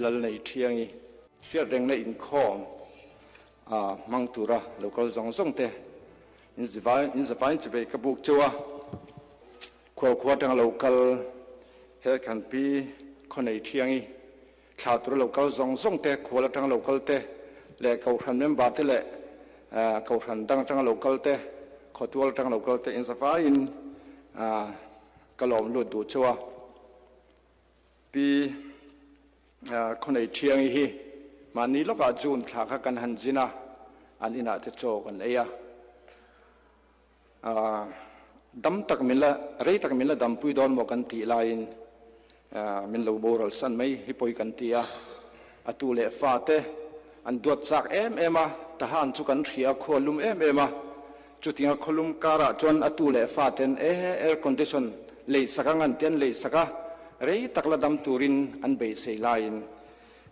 Pilalneithiangi hriatrengna inkhawm a hmang tura lo kal zawng zawng te in zavain chivei ka buk cheu a, khualkhua atanga lo kal he kan Pi Khawnei Thiangi thla tura lo kal zawng zawng te, khual atanga lo kal te leh Kohhran member te leh Kohhran dang atanga lo kal te, khawtual atanga lo kal te in zavaiin ka lawm lut duh cheu a. Pi Khawnei Thiangi hi mahni lawkah June thla kha kan han zin a, an inah te chaw kan ei a. Dam tak min la, rei tak min la dampui dawn maw kan tih laiin min lo boral san mai hi pawi kan ti a. A tu leh fa te an duat chak em em a, Tahan chu kan hria khua lum em em a, Chutianga khawlum karah chuan a tu leh fa ten e air condition lei sak ang an ti an lei sak a, rei tak la dam turin an beisei laiin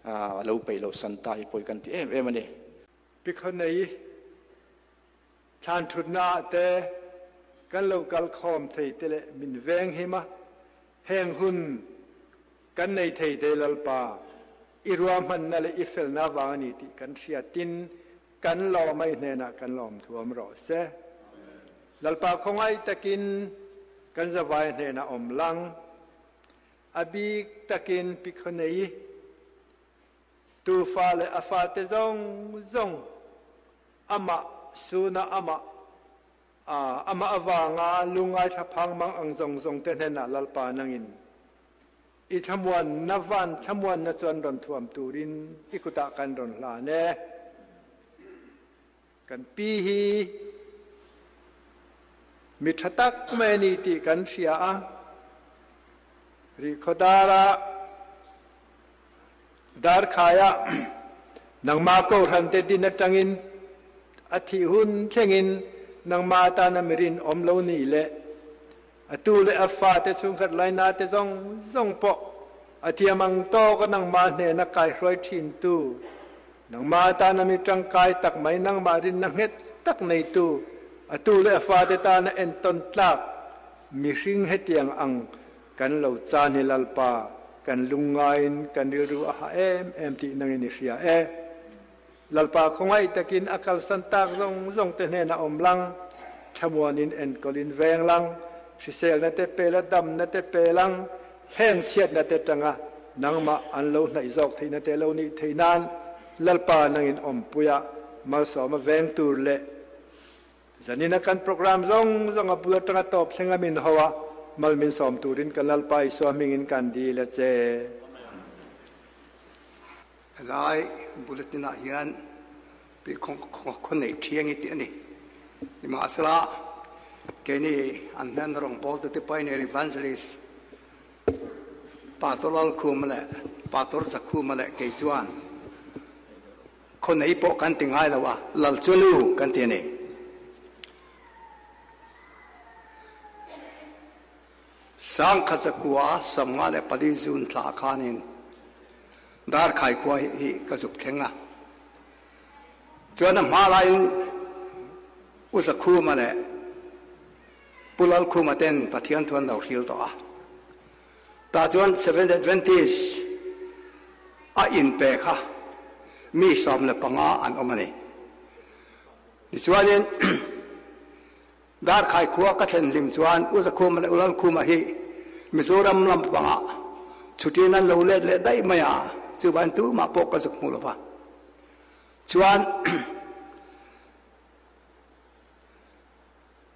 a lo peih lo san ta hi pawi kan ti em em a ni. Pikhawnei thlan thutna ah te kan lo kal khawm thei te leh min veng him a, heng hun kan nei thei te Lalpa i ruahmanna leh i felna vang a ni tih kan hriatin Kan lawm ai hnenah kan lawm thuam rawh se. Lalpa khawngaih takin kan zavai hnenah um lang. A bik takin Pikhonei tufa le a fate zong zong amah suna amah amah avanga lungai thlaphang mang ang zong zong te hnenah Lalpa nangin I thlamuan na van thlamuan na chuan ron thuam turin i kutah kan ron hlan e. Kan pi hi mi ṭha tak mai a ni tih kan hria a. Rihkhawdar ah Darkhai ah nangmah kohhran te din aṭangin a thih hun thlengin nangmah tana mi rinawm lo ni le Atu le a fate chungkhat laina te zong zong pawh a thiam ang tawk a nangmah hnena kaihruai ṭhintu, nangmah tana mi ṭangkai tak mai nangmah rinna hnget tak neitu, atu le a fate tana entawn tlak mihring hetiang ang kan lo caan hi Lalpa kan lungngai in kan rilru a hah em em tih nangin i hria e. Lalpa khawngaih takin a kalsan tak zawng zawng te hnenah awm lang, thlamuan in enkawl in veng lang, hriselna te pe la damna te pe lang, heng chhiatna te tanga nangmah an lo hnaih zawk theihna te lo nih theih nan Lalpa nangin awmpuia malsawma veng tur leh zanina kan program zawng zawng a bul atanga tawp thleng a min ho a mal min sawm turin kan Lalpa Isua hmingin kan dil a che. Helai bulletin ah hian pi khaw neih thiang i tih a ni. Nimahsela, keini an hnen rawngbawltu te Pioneer Evangelist Pastor Lalkhuma leh Pastor Zakhuma leh kei chuan khaw nei pawh kan ti ngai lo a, Lalchunu kan ti a ni. Sangkhazakua 54 June thla khanin Darkhai khua hi ka zuk thleng a. Chuan a hma laiin U Zakhuma leh Pu Lalkhuma ten Pathian thu an lo hril tawh a. Tah chuan Seventh Adventist a inpe kha mi 15 an awm a ni. Tichuanin Darkhai khua ka thlen hlim chuan U Zakhuma leh U Lalkhuma hi Mizoram lam pangah chhutin an lo let leh daih mai a, chuvangin tumah pawh ka zuk hmu lo va. Chuan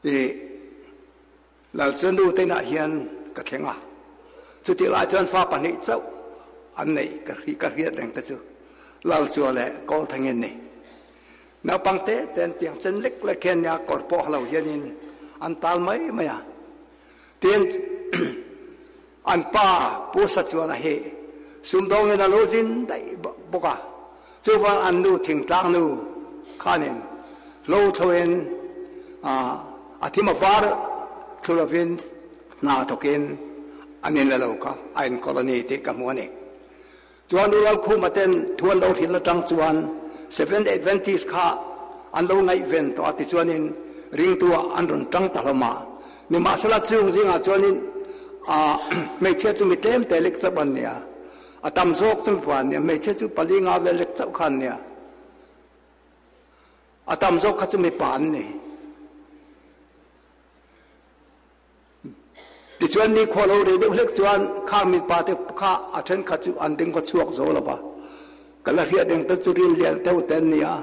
i Lalchunu te inah hian ka thleng a, chutih lai chuan fa pahnih chauh an neih ka hriat reng te chu Lalchua leh Kawlthangin ni. Naupang te te an tiang chen lek lek hian nia kawr pawh lo hianin an tal mai mai a. Tin, an pa Pu Sachuana hi sumdawngin a lo zin daih bawk a. Chuvang an nu thingtlang nu khanin hlo thloin a thim a var thlu lovin hna thawkin an inla lo kha a enkawl a ni tih ka hmu a ni. Chuan U Lalkhuma ten thu an lo hrilh atang chuan Seventh Adventist kha an lo ngaihven tawh a, tichuanin ringtu ah an rawn tang ta hlawm a. Nimahsela chung zingah chuanin hmeichhia chu mi tlem te lek chauh an ni a. A tam zawk chu mipa an nia, hmeichhia chu pali nga vel lek chauh kha an nia. A tam zawk kha chu mipa an ni. Tichuan nikhua lo rei deuh hlek chuan khang mipa te kha a thenkhat chu an ding khaw chhuak zo lo va, ka la hriat reng te chu ril lian deuh te an ni a.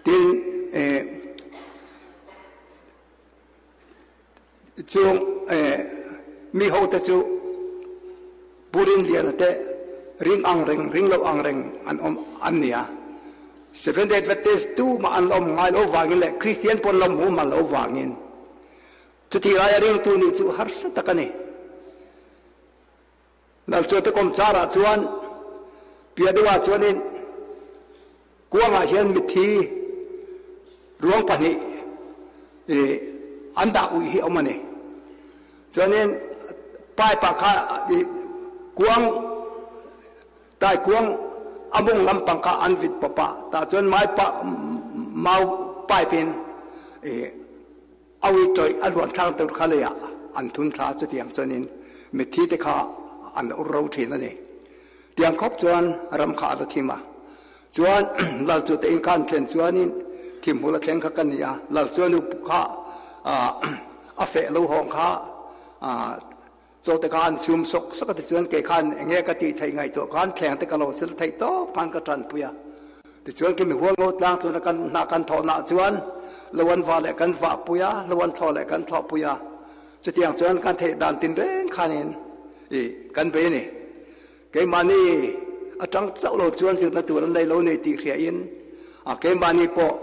Tin, eh, Chung mi ho te chu Pu Rinliana te ring ang reng, ring lo ang reng an awm an ni a. Seventh Day Adventist tu mah an la awm ngai lo vangin leh Kristian pawh an la awm humal lo vangin chutih laia ringtu nih chu harsa tak a ni. Lalchuate kawmcharah chuan piah deuhah chuanin kuangah hian mitthi ruang pahnih ih an dah uih hi a awm a ni. Chuanin pipe ah kha ih kuang tai kuang a mawng lampang kha an vit pawp a, tah chuan mai pa mau pipe in ih A uitawih a luan thlang tur kha leiah an thun thla chutiang chuanin mitthi te kha an ur ro thin a ni. Tiang khawp chuan ram kha a la thim a. Chuan lal chu te in kha an thlen chuanin thimhul a thleng kha ka ni a, lal chuan u kha a feh lo hawng kha chaw te kha an chhum sawk sawk a tichuan kei khan eng nge ka tih theih ngaihtuah khan thleng te ka lo sil theih tawp khan ka tanpui a. Tichuan khi mihual ngo tlang tluna kan hna kan thawhna chuan lo an vah leh kan vahpui a, lo an thlawh leh kan thlawhpui a. Chutiang chuan kan theih dan tin reng khanin i kan bei a ni. Keimahni atang chauh lo chuan zirna tur an nei lo ni tih hriain a keimahni pawh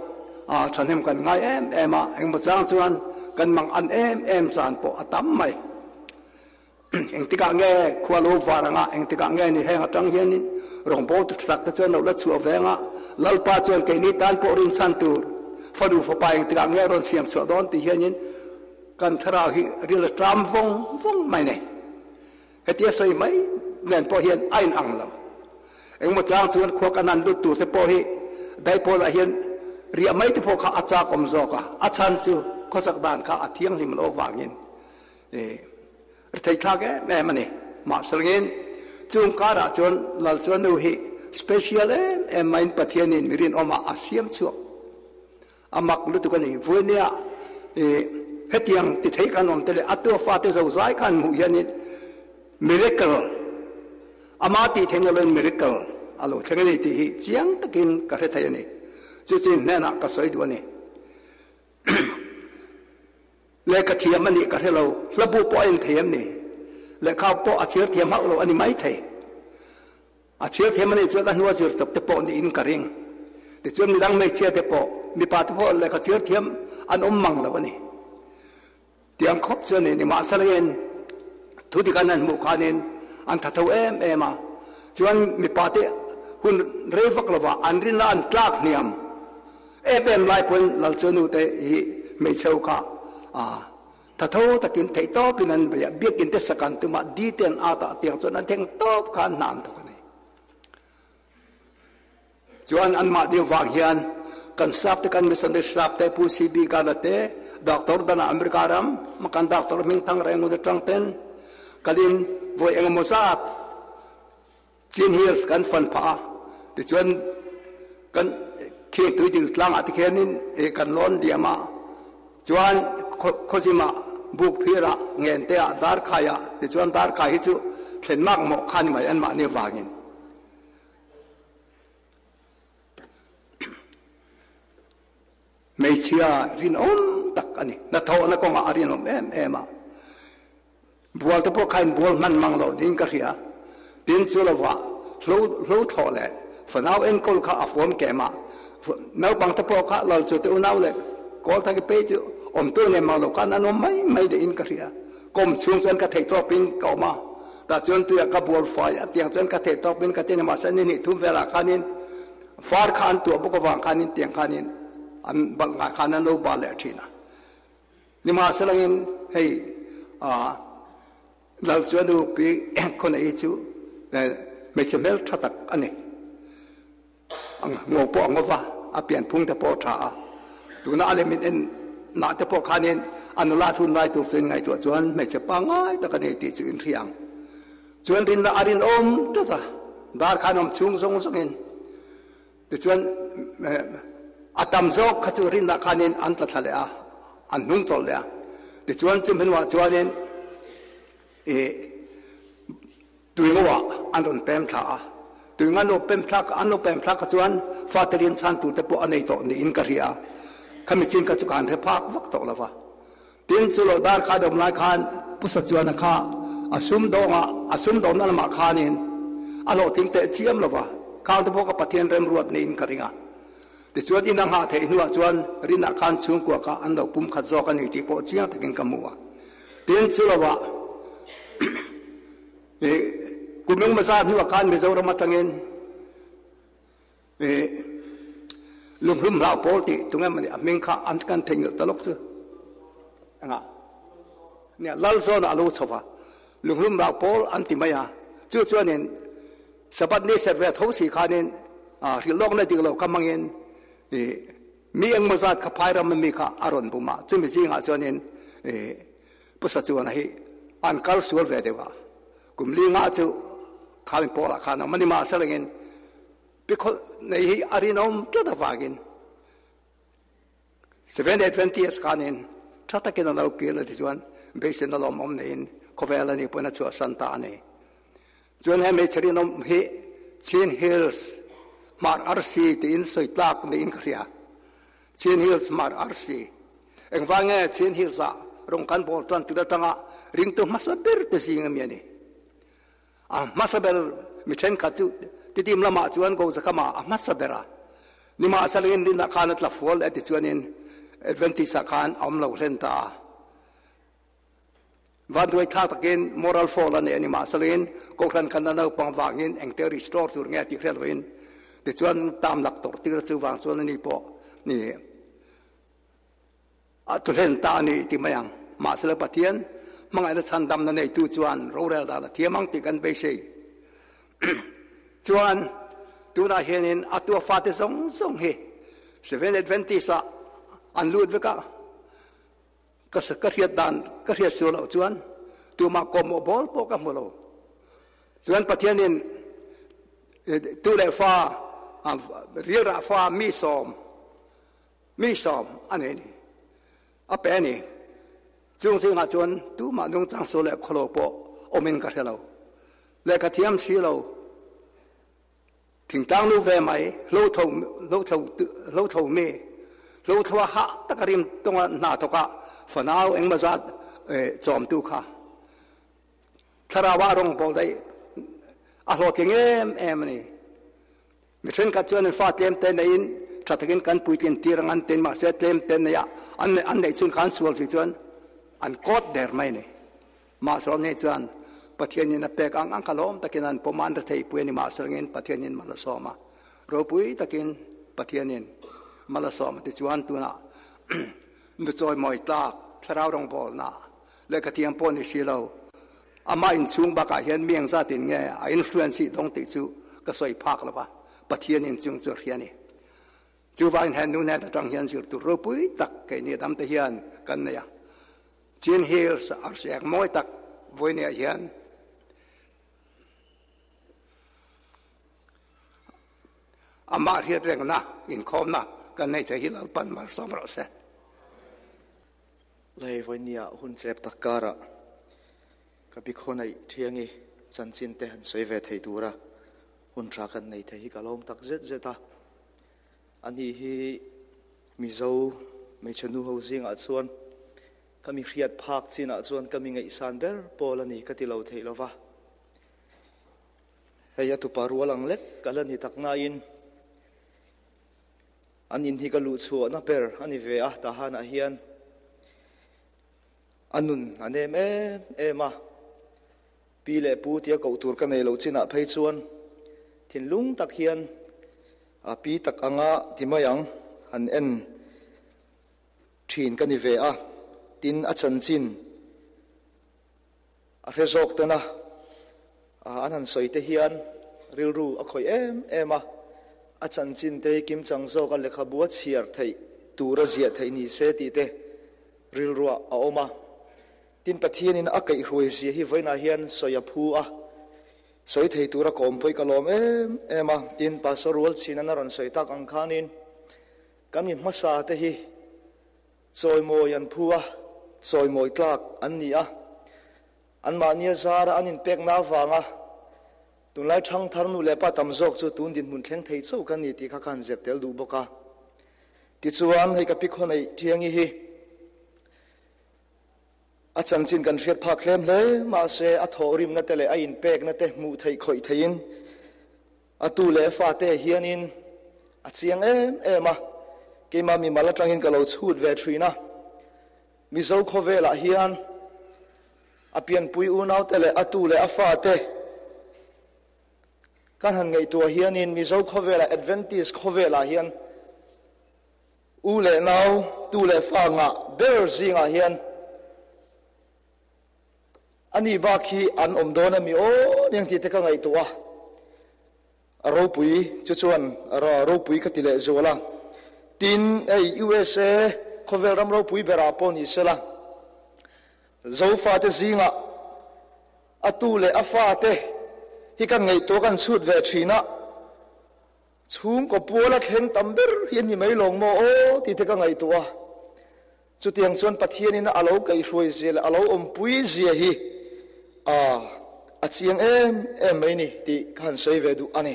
a thahnem kan ngai em em a, engmaw chang chuan kan mang an em em chan pawh a tam mai. Engtikah nge khua lo var anga, engtikah nge ni heng atang hianin rawngbâwl tu ṭha tak te chuan lo la chhuah veng a, Lalpa chuan keini tan pawh rinchhan tur fanu fapa engtikah nge rawn siam chhuah dawn tih hianin kan thlarau hi ril a ṭam vawng vawng mai nei. Hetia sawi mai nen pawh hian a inang lo. Engmaw chang chuan khua kan han lut tur te pawh hi daipawlah hian riah mai te pawh kha a chak awm zawk a, a chhan chu khawsak dan kha a thianghlim loh avangin Ri theithlak em em a ni. Mahselangin chung karah chuan Lal chuan nu hi special em em maiin Pathianin mi rinawmah a siam chhuak. A mak lutuk a ni. Vuinia i hetiang ti thei khan awm te leh a tua fate zozai khan hmuh hianin miracle, ama tih theihna loin miracle a lo thleng a ni tih hi chiang takin ka hre thei a ni. Chu chu hnenah ka sawi duh a ni. Lehkha thiam a nih ka hre lo, hla bu pawh a en thei em ni? Lehkha pawh a chhiar thiam hauh lo a ni mai thei. A chhiar thiam a nih chuan a hnua zir chawp te pawh niin ka ring. Tichuan midang hmeichhia te pawh, mipa te pawh lehkha chhiar thiam an awm mang lo a ni. Tiang khawp chu a ni. Nimahselain thu dik an han hmuh khanin an tha tho em em a. Chuan mipa te hun rei vak lovah an rinna an tlak hniam. Em em lai pawn Lalchuanu te hi hmeichheu kha a tha tho takin theih tawpin an bei a, biakin te sakan tumah di te an at ah tiang chuan an theng tawp kha an hna an thawk a ni. Chuan anmahni vang hian kan sap te kan missionary sap te Pu CB Gala te Doctor Dana America ram kan doctor hming thang reng ngut atang ten kalin vawi engemaw zat Chin Hills kan fan phah a, tichuan kan khing tui dil tlangah te khianin ih kan lawn diam a, chuan khawzimah buk phirah ngen te ah darkhai ah tichuan darkhai hi chu thlen mak mawh kha ni mai anmahni avangin. Hmeichhia rinawm tak a ni, hnathawhna kawngah a rinawm em em a. Bual te pawh kha in bual hman mang lo ding ka hria. Tin chu lovah hlo hlo thlawh leh fanau enkawl kha a fuam kem a. Naupang te pawh kha lal chu te unau leh kawl thaki pei chu awmtu nei mang lo khan an awm mai mai deuh in ka hria. Kawm chhung chuan ka theih tawp in ka awm a. Tah chuan tuiah ka bual fai a tiang chuan ka theih tawp in ka ti a ni. Mahse ni hnih thum velah khanin far kha an tuah bawk avang khanin tiang khanin an balh ngai khan an lo bal leh thin a. Nimahselangin hei Lal chuan u Pi Khawnei chu hmeichhe hmel tha tak a ni. Ngo pawh a ngo va, a pianphung te pawh a tha a. Tuna a lem in en nah te pawh khanin a nula thun lai tur chu in ngaihtuah chuan hmeichhe pangngai tak a ni tih chu in hria ang. Chuan rinna a rinawm tlat a, dar khan awm chhung zawng zawngin. Tichuan a tam zawk kha chu rinna khanin an tla thla leh a, an hnung tawlh leh a. Tichuan chu hmenuah chuanin i tuingo ah an rawn pem thla a. Tuingo an lo pem thlak an lo pem thlak kha chuan fate rian chhan tur te pawh a nei tawh niin ka hria a. Khami chin kha chu ka han hre phak vak tawh lo va. Tin, chu lo dar kha dawm lai khan Pu Sachuana kha a sumdawnga a sumdawnna lamah khanin a hlawhtling teh chiam lo va, khang te pawh ka Pathian remruat niin ka ring a. Tichuan in a nghah theih hnuah chuan rinah khan chhungkua kha an lo pum khat zawk a ni tih pawh chiang takin ka hmu a. Tin, chu lovah kum engmaw zat hnuah khan Mizoram atangin Lunghlum hlau pawl tih tunge mawni a hming kha an kan theihnghilh ta lawk chu. Engah? Nia, lal zawnah a lo chho va, lunghlum hlau pawl an ti mai a. Chu chuanin Sabbath ni serh ve tho si khanin hrilh lawkna dik lo kha hmangin mi engmaw zat kha phai ram ami kha a rawn bum a. Chumi zingah chuanin Pu Sachuana hi an kal sual ve deuh a. Kum li nga chu khami pawlah khan a awm a ni. Mahse-lengin Pikhawlh nei hi a rinawm tlat avangin Seventh Adventist khanin tha takin a lo kil a tichuan beiseina lawmawm neiin khawvel a nih pawhin a chhuahsan ta a ni. Chuan he hmeichhe rinawm hi Chin Hills Hmar Arsi tiin sawi tlak niin ka hria. Chin Hills Hmar Arsi. Engvang nge Chin Hills ah rawng kan bawl tan tir atanga ringtu hmasa ber te zing ami a ni. A hmasa ber mi thenkhat chu titim lamah chuan Gozakhama a hmasa ber a, nimahselain rinah khan a tla fual e tichuanin Adventist-ah khan a awm lo hlen ta a. Vanduai thlak takin moral fall a nei a, nimahselain Kohhran khan a naupang vangin engte restore tur nge tih hriat loin tichuan tam lak tawrh tir a, chuvang chuan ani pawh ni A tu hlen ta a ni ti mai ang. Mahsela Pathian hmangaihna chhandamna neitu chuan rorel dan a thiam ang tih kan beisei. Chuan tunah hianin a tua fate zawng zawng hi Seventh Adventist-ah an lut vek a, ka ka hriat dan ka hriat sual loh chuan tumah kawhmawh bawl pawh ka hmu lo. Chuan Pathianin tu leh fa rilrah fa mi sawm Mi sawm a nei ni. A pe a ni. Chung zingah chuan tumah nungchang su leh khawlo pawh awmin ka hre lo. Lehkha thiam si lo, thingtlang nu ve mai, hlo tho, hlo tho, hlo tho mi, hlo tho a hah taka rim tawnga hna thawkah fanau engmaw zat chawmtu kha thlarau ah rawngbawl daih a hlawhtling em em a ni. Mi thenkhat chuan an fa tlem te neiin tha takin kan puitlin tir ang an tin mahse tlem te neia an an neih chhun khan sual si chuan an kawt der mai a ni. Mahse rawh chuan Pathianin a pek ang ang kha lawm takin an pawm a, an rethei pui a ni mahse rengin Pathianin mal a sawm a, ropui takin Pathianin mal a sawm a tichuan tunah nu chawimawi tlak thlarau rawngbawlna lehkha thiam pawh ni si lo Amah inchhung bakah hian mi engzatin nge a influence hi dawng tih chu ka sawi phak lo va, Pathian inchung chu a hria a ni. Chuvangin he nu hnen atang hian zir tur ropui tak keini damte hian kan nei a. Chin Hills arsi ek mawi tak vawinia hian amah hriat rengna inkhawmna kan nei thei hi Lalpan malsawm rawh se. Lei vawinia hun chep tak karah ka bikhaw naih thiangi chanchin te han sawi ve thei tura hun tha kan nei thei hi ka lawm tak zet zet a. Ani hi Mizo hmeichhe nu ho zingah chuan ka mi hriat phak chinah chuan ka mi ngaihsan ber pawl a ni ka ti lo theih lova. Hei a tupa rual ang lek ka la ni tak nain An in hi ka luh chhuahna ber a ni ve a, Tahanah hian a nun a nem em em a, pi leh pu tia koh tur ka nei loh chinah phei chuan thinlung tak hian a pi tak anga ti mai ang han en thin ka ni ve a, tin a chanchin A hre zawk tena an han sawi te hian rilru a khawih em em a, a chanchin te hi kimchang zawka lehkhabu a chhiar theih tura ziah theih ni se tih te rilruah a awm a. Tin, Pathianin a kaihhruai zia hi vawiinah hian sawi a phu a. Sawi thei tura ka awm pawh i ka lawm em em a, tin Pastor Rualchhina'n a rawn sawi tak ang khanin kan mi hmasa te hi chawimawi an phu a, chawimawi tlak an ni a, anmahnia zara an inpekna avanga tunlai thangthar nu leh pa tam zawk chu tun dinhmun thleng thei chauh kan ni tih kha ka han zep tel duh bawk a. Tichuan hei ka pi khawnei Thiangi hi A chanchin kan hriat phak hlem hle, mahse a thawhrimna te leh a inpekna te hmuh theih khawih theihin a tu leh a fate hianin a chiang em em a, keimah mimal atangin ka lo chhut ve thin a. Mizo khawvelah hian a pianpui unaute leh a tu leh a fate kan han ngaihtuah hianin Mizo khawvelah Adventist khawvelah hian U leh nau, tu leh fa ngah ber zingah hian a ni bak hi an awm dawn a mi aw aniang tih te ka ngaihtuah a, a ropui chu chuan a ropui ka ti leh zual a. Tin, hei USA khawvel ram ropui berah pawh ni sela, Zofate zingah a tu leh a fate hi kan ngaihtuah kan chhut ve thin a, Chhungkaw puala thleng tam ber hi a ni mai lawng maw aw tih te ka ngaihtuah a. Chutiang chuan Pathianin a lo kaihhruai zia leh a lo awmpui zia hi a a chiang em em mai ni tih ka han sawi ve duh a ni.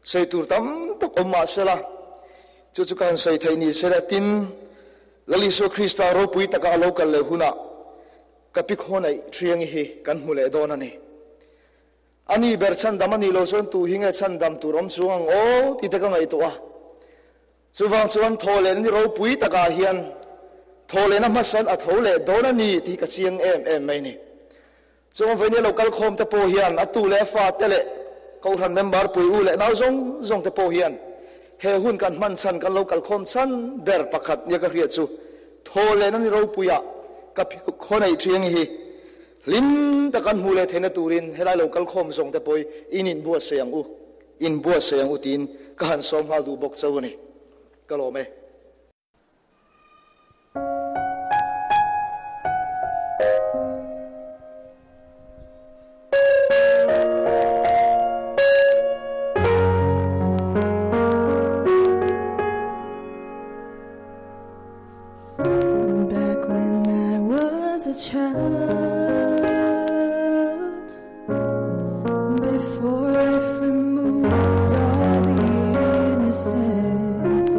Sawi tur tam tak awm mah sela, chu chu ka han sawi theih ni sela tin Lal Isua Krista ropui taka a lo kal leh hunah ka pi khawngaih Thiangi hi kan hmu leh dawn a ni. A ni ber chhandam a nih loh chuan tu hi nge chhandam tur awm chung ang aw tih te ka ngaihtuah a. Chuvang chuan thaw leh ni ropui takah hian thaw lehna hmasan a tho leh dawn a ni tih ka chiang em em mai ni. Chuan vawinia lo kal khawm te pawh hian a tu leh a fa te leh Kohhran member pui u leh nau zawng zawng te pawh hian he hun kan hman chhan kan lo kal khawm chhan ber pakhat nia ka hriat chu thaw lehna ni ropuiah ka khaw neih thiang hi Hlim tak an hmuh leh theihna turin helai lo kal khawm zawng te pawh in inbuatsaih ang u, inbuatsaih ang u tiin ka han sawm nghal duh bawk chauh a ni. Ka lawm e. Back when I was a child Before life removed all the innocence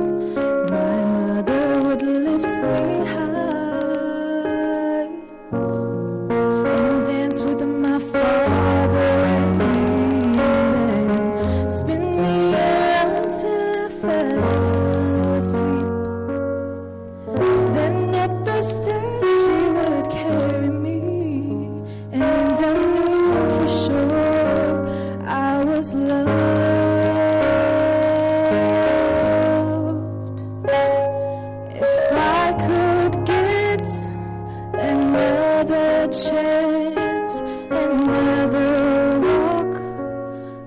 My mother would lift me high And dance with my father and me And then spin me around till I fell asleep Then up the stairs she would carry me And I knew for sure I was loved If I could get another chance Another walk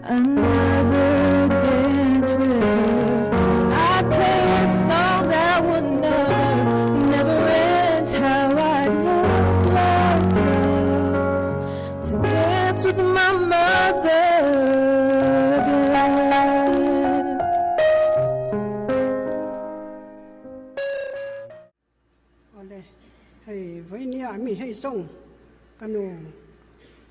Another dance with her I'd play a song that would never, never end How I'd love, love, love To dance with my mother again Awle, hei vawinia mi hei zawng ka nu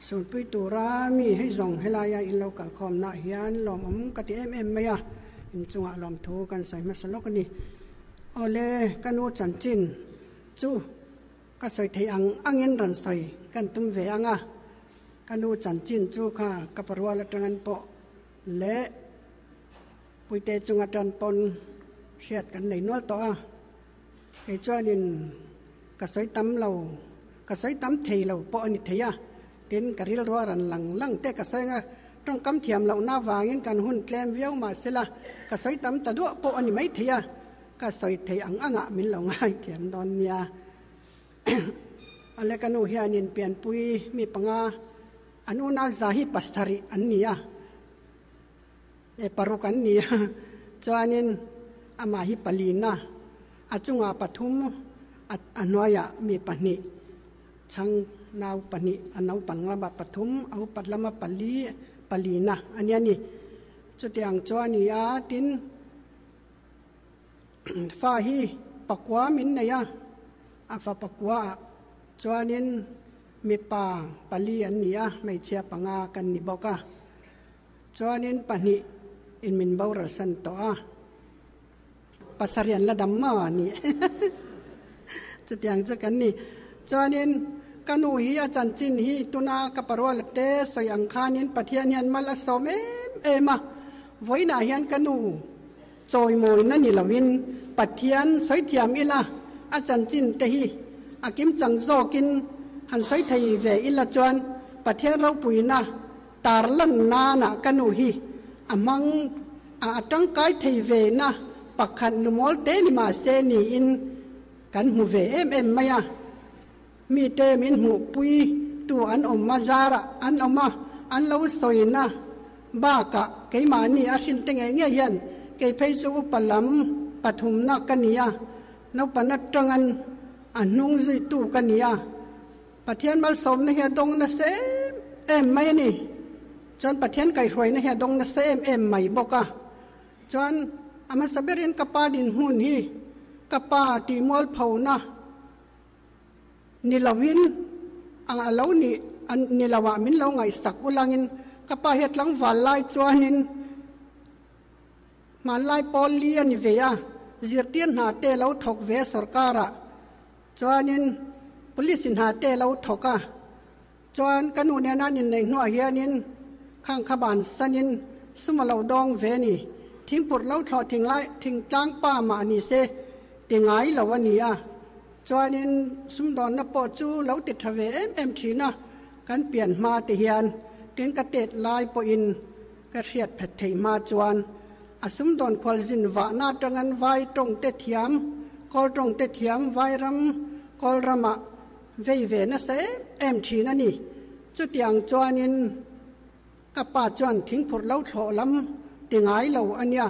sunpui tura mi hei zawng helaia in lo kalkhawmnaah hian lawmawm ka ti em em mai a, inchungah lawmthu kan sawi hmasa lawk a ni. Awle, ka nu chanchin chu ka sawi theih ang angin rawn sawi kan tum ve ang a, ka nu chanchin chu kha ka parual atangin pawh leh Puite chunga tan pawn hriat kan nei nual tawh a, kei chuanin ka sawi tam lo, ka sawi tam thei lo pawh a ni thei a, tin ka rilrua ran lang lang te ka sawi ang a, tawngkam thiam lohna avangin kan hun tlem viau mahsela ka sawi tam ta duah pawh a ni mai thei a, ka sawi thei ang angah min lo ngai thiam dawn nia. Ale ka nu hianin pianpui mi panga an unau za hi pasarih an ni a. E paruk an ni a, chuanin amah hi palina, a chungah pathum, a hnuaiah mi pahnih, chhang nau pahnih, a naupang lamah pathum, a upat lama pali, palina a nia ni. Chutiang chu a ni a, tin fa hi pakua min nei a, a fa pakua ah chuanin mipa pali an ni a, hmeichhia panga kan ni bawk a. Chuanin pahnih in min boral san tawh a. Pasarih an la dam maw a ni. Chutiang chu kan ni. Chuanin ka nu hi a chanchin hi tuna ka paruala te sawi ang khanin Pathian hian mal a sawm em em a. Vawiinah hian ka nu chawimawina ni loin Pathian sawi thiam ila a chanchin te hi a kimchang zawkin han sawi thei ve ila chuan Pathian ropuina Tarlan nana ka nu hi a hmang a a tangkai thei ve na pakhat nu mawl te ni mah se niin kan hmu ve em em mai a. Mite min hmuhpui tu an awm a zarah an awm a, an lo sawi na bakah keimahni a hrin te ngei ngei hian kei phei chu upa lam pathumna ka ni a, naupang atangin a hnung zuitu ka ni a. Pathian malsawmna hi a dawng nasa em em mai a ni. Chuan Pathian kaihhruaina hi a dawng nasa em em mai bawk a. Chuan a hmasa berin ka pa dinhmun hi ka pa tih mualphona ni lovin ang a lo nih ni lo ah min lo ngaihsak ulangin ka pa hi a tlangval lai chuanin hmanlai pawl li a ni ve a, zirtir hna te lo thawk ve sorkarah Chuanin police in hna te lo thawk a, chuan ka nu nena an inneih hnuah hianin khang kha bansanin sum a lo dawng ve a ni. Thingpurh lo thlawh thing lai thingtlang pa mah ni se ti ngai lo a ni a, chuanin sumdawnna pawh chu lo ti tha ve em em thin a, kan pian hma te hian tin ka tet lai pawhin ka hriat phet theih hma chuan A sumdawn khualzin vahna atangin vai tawngte thiam, kawl tawngte thiam Vairam kawl ramah vei ve nasa em em thin a ni. Chutiang chuanin ka pa chuan thingphurh lo thlawh lam ti ngai lo a nia.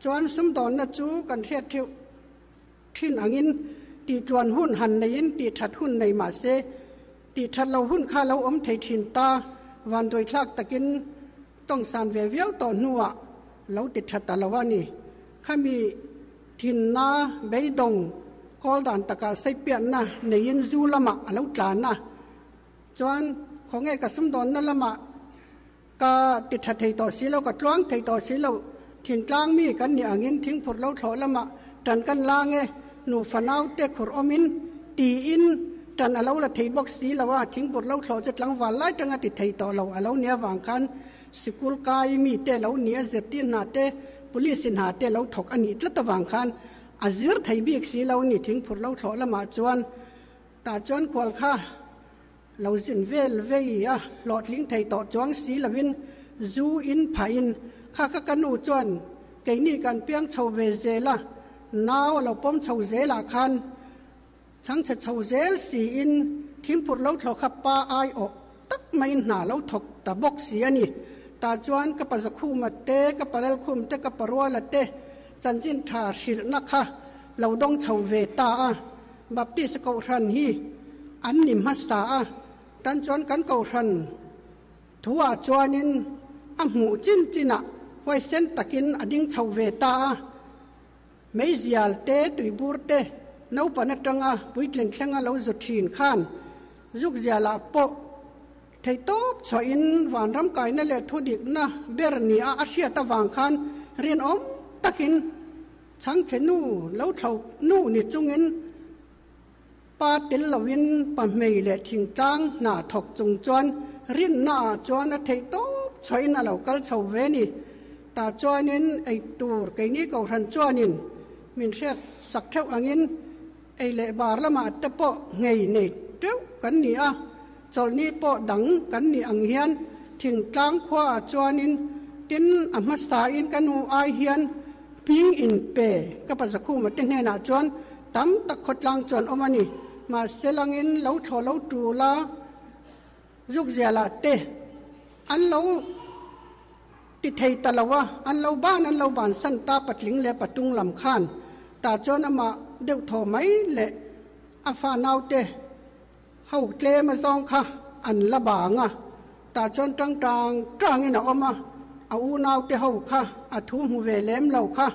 Chuan sumdawnna chu kan hriat theuh thin angin tih tluan hun han neiin tih that hun nei mah se tih that lo hun kha lo awm thei thin ta vanduaithlak takin Tawngsan ve viau tawh hnuah lo ti tha ta lo a ni. Khami thinna beidawng kawl dan takah seipiatna neiin zu lamah a lo tlan a. Chuan khawnge ka sumdawnna lamah ka ti tha thei tawh si lo, ka tluang thei tawh si lo, thingtlang mi kan nih angin thingphurh lo thlawh lamah tan kan lang e, nufa naute khur awmin tiin tan a lo la thei bawk si lo a, thingpur lo thlawh chu tlangval lai tanga ti thei tawh lo a lo nia vang khan sikul kai mite lo nia zirtir hna te police hna te lo thawk a nih tlat avang khan a zir thei bik si lo ni thingphur lo thlawh lamah chuan tah chuan khual kha lo zin vel vei a hlawhtling thei tawh chuang si lovin zu in phahin kha kha ka nu chuan keini kan piang chho ve zel a nau a lo pawm chho zelah khan Chhangchhe chho zel siin thingphurh lo thlawh kha pa aiawh tak maiin hna lo thawk ta bawk si a ni. Tah chuan ka pa Zakhuma te, ka pa Lalkhum te, ka pa Ruala te chanchin tha hrilhna kha lo dawng chho ve ta a. Baptist Kohhran hi an ni hmasa a, tan chuan kan Kohhran thuah chuanin a hmuh chin chinah huaisen takin a ding chho ve ta a. Meizial te, tuibur te, naupan atanga puitling thlenga lo zu thin khan zukzialah pawh theihtawp chhuahin vanram kaina leh thudikna ber nia a hriat avang khan rinawm takin chhangchhe nu lo thlo nu ni chungin pa tel loin pahmei leh thingtlang hna thawk chung chuan rinnaah chuan a theihtawp chhuahin a lo kal chho ve ni. Tah chuanin ei tur keini Kohhran chuanin min hriat sak theuh angin ei leh bar lamah te pawh nghei nei teuh kan ni a, chawlhni pawh dang kan nih ang hian thingtlang khuaah chuanin tin a hmasain ka nu ai hian hming in pe ka pa Zakhuma te hnenah chuan tam tak khawtlang chuan awm a ni. Mahse langin lo thlawh lo tul a, zukzialah te an lo Ti thei ta lo a, an lo ban an lo bansan ta patling leh patung lam khan tah chuan amah deuh thaw mai leh a fa naute ho tlem a zawng kha an la bang a. Tah chuan tang tang tangin a awm a, a unaute ho kha a thu hmu ve lem lo kha.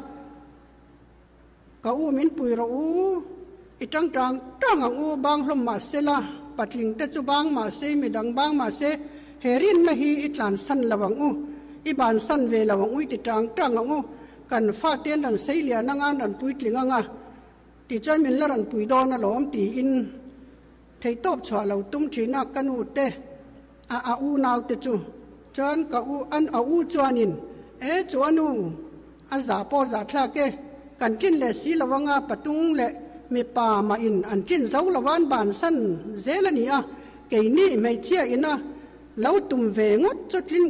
Ka u min pui rawh u, i tang tang tang ang u, bang hlawm mah se la, patling te chu bang mah se, midang bang mah se, he rinna hi i tlansan lo ang u, i bansan ve lo ang u, i ti tang tang ang u, kan fate an rawn sei lian anga, an rawn puitling anga, tichuan min la rawn pui dawn alawm tiin theihtawp chhuah lo tum thin a, ka nu te a a unau te chu chuan ka u an a u chuanin e chu a nu a zah pawh zah thlak e kan tlin leh si lo anga patung leh mipa mah in an tlin zo lo a an bansan zel a ni a keini hmeichhia ina lo tum ve ngawt chu tlin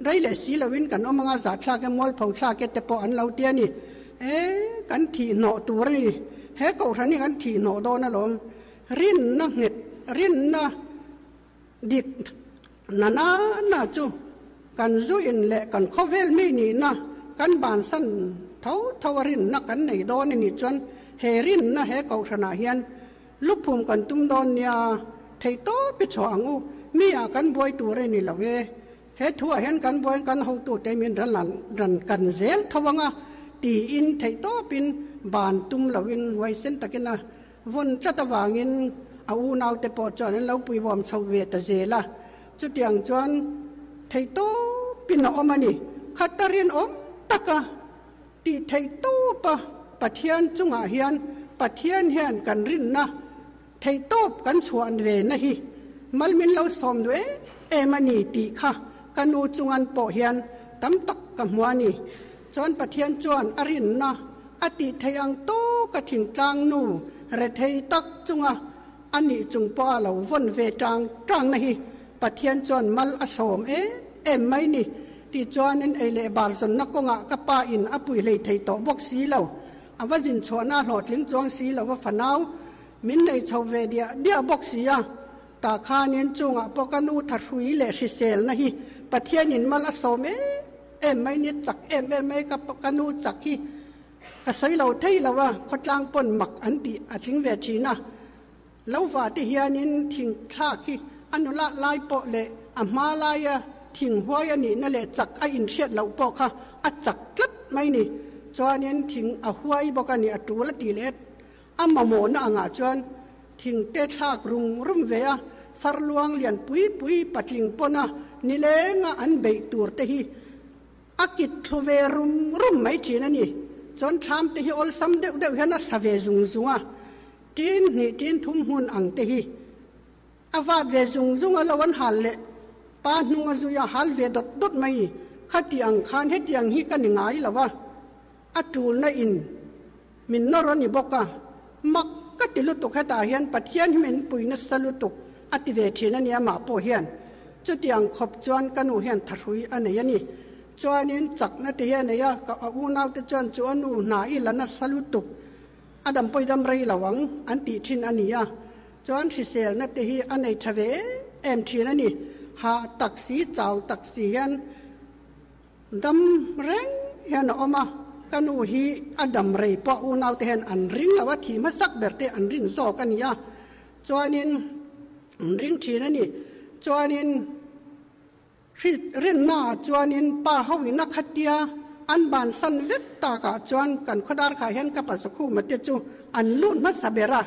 rei leh si lo in kan awm anga zah thlak e mualpho thlak e te pawh an lo ti a ni e kan thih hnawh tur a ni he kohhran hi kan thih hnawh dawn alawm rinna nghet rinna Dik na na na chu kan zu in leh kan khawvel mi nihna kan bansan tho tho a rinna kan nei dawn a nih chuan he rinna he kohhranah hian luphum kan tum dawn nia theihtawp i chhuah ang u. Mi ah kan buai tur a ni lo e. He thuah hian kan buai kan hotute min ran kan zel tho anga tiin theihtawpin ban tum loin huaisen takin a Vawn tlat avangin a unaute pawh chuan an lo puibawm chho ve ta zel a, chutiang chuan theihtawpin a awm a ni. Khata rinawm taka tih theihtawpa Pathian chungah hian Pathian hian kan rinna theihtawp kan chhuah ve na hi mal min lo sawm duh em em a ni tih kha ka nu chungan pawh hian tam tak ka hmu a ni. Chuan Pathian chuan a rinna A tih theih ang tawka thingtlang nu rethei tak chunga a nih chung pawha lo vawn ve tang tangna hi Pathian chuan mal a sawm em em mai ni tih chuanin ei leh bar zawnna kawngah ka pa in a pui hlei thei tawh bawk si lo. A va zin chhuahna hlawhtling chuang si lo a fanau min nei chho ve diah diah bawk si a. Tah khanin chungah pawh ka nu thahrui leh hriselna hi Pathianin mal a sawm em em mai ni chak em em mai ka ka nu chak hi ka sawi lo thei lo a, khawtlang pawn mak an tih a tling ve thin a. Lo va te hianin thing thlak hi a nula lai pawh leh a hma laia thing huai a nihna leh chak a inhriat loh pawh kha a chak tlat mai ni. Chuanin thing a huai bawk a ni a tul a tih leh A mamawhna angah chuan thingte thlak rum rum ve a, far luang lian pui pui patling pawna nilenga an beih tur te hi a kit thlu ve rum rum mai thin a ni. Chuan thlam te hi awlsam deuh deuh hian a sa ve zung zung a, tin hnih tin thum hmun ang te hi a vat ve zung zung a, lo an hal leh pa hnung a zui a hal ve dawt dawt mai. Khati ang khan hetiang hi ka ni ngai lo a, a tulna in Min nawr a ni bawk a, mak ka ti lutuk hetah hian Pathian hi min pui nasa lutuk a ti ve thin a ni amah pawh hian. Chutiang khawp chuan ka nu hian thahrui a nei a ni. Chuanin chakna te hi a nei a, ka a unaute chuan chu a nu hna i la nasa lutuk a dampawih dam rei lo ang an tih thin a ni a. Chuan hriselna te hi a nei tha ve em em thin a ni. Hah tak si, chau tak si hian Dam reng hian a awm a, ka nu hi a dam rei pawh unaute hian an ring lo a, thih hmasak ber te an rin zawk a ni a, chuanin an ring thin a ni. Chuanin rinna ah chuanin pa ho in a khatia an bansan vek takah chuan kan khawdar khah hian ka pasakhuma te chu an lut hmasa ber a.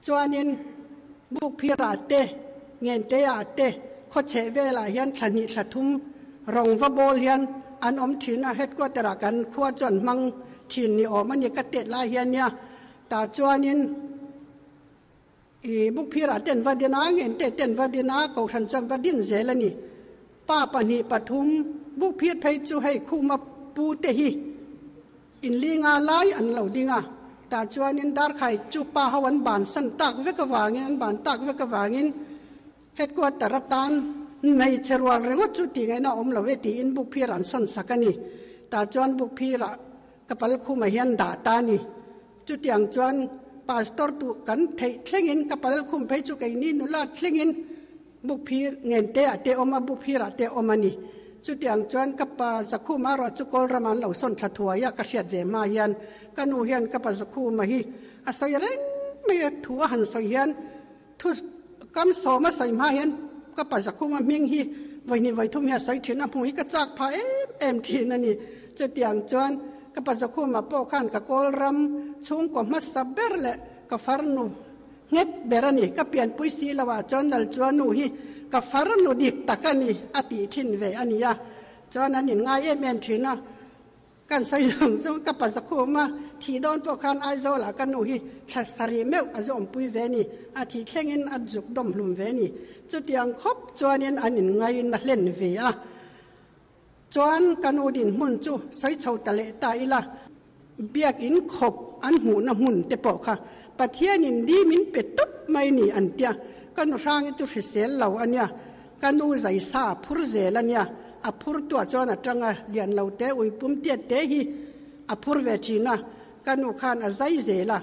Chuanin Bukphirah te, Ngenteah te, khawchheh velah hian thla hnih thla thum rawng va bawl hian an awm thin a, headquarter ah kan khua chuan hmang thin ni awm a ni ka tet lai hian nia. Tah chuanin i Bukphirah ten va din a, Ngente ten va din a, Kohhran chuan va din zel a ni. Pa pahnih pathum Bukphir phei chu hei khuma pu te hi Inlinga lai an lo ding a, tah chuanin Darkhai chu pa ho an bansan tak vek avangin, an ban tak vek avangin headquarter atan hmeichhe rual ringawt chu tih ngaihna a awm lo e tiin Bukphir an sawn sak a ni. Tah chuan Bukphirah ka pal khumah hian dah ta a ni. Chutiang chuan pastor tu kan theih thlengin ka pal khum phei chu keini nula thlengin Bukphir ngente ah te awm a, Bukphir ah te awm a ni. Chutiang chuan ka pa Zakhuma erawh chu Kawlram an lo sawn tha thuai a, ka hriat ve hma hian ka nu hian ka pa Zakhuma hi a sawi reng mai a, thu a han sawi hian thu kam sawm a sawi hma hian ka pa Zakhuma hming hi Vawihnih vawithum hi a sawi thin a, hmuh hi ka chak phah em em thin a ni. Chutiang chuan ka pa Zakhuma pawh khan ka kawl ram chhungkaw hmasa ber leh ka farnu nghet ber a ni. Ka pianpui si lo ah chuan Lalchuanu hi ka farnu dik tak a ni a tih thin ve a ni a. Chuan an inngai em em thin a. Kan sawi zawng chu ka pa Zakhuma thih dawn pawh khan Aizawlah ka nu hi thla sarih meuh a zawmpui ve ni, a thih thlengin a zuk dawm hlum ve ni. Chutiang khawp chuanin an inngaiin a hlen ve a. Chuan ka nu dinhmun chu sawi chho ta leh ta ila, biakin khawp an hmuhna hmun te pawh kha Pathianin di min pe tawp mai ni an tia. Ka nu hrangi chu hrisel lo a nia. Ka nu zaisa a phur zel a nia, a phur tuah chuan a tang a, lian lo te ui pum tiat te hi a phur ve thin a, ka nu khan a zai zel a,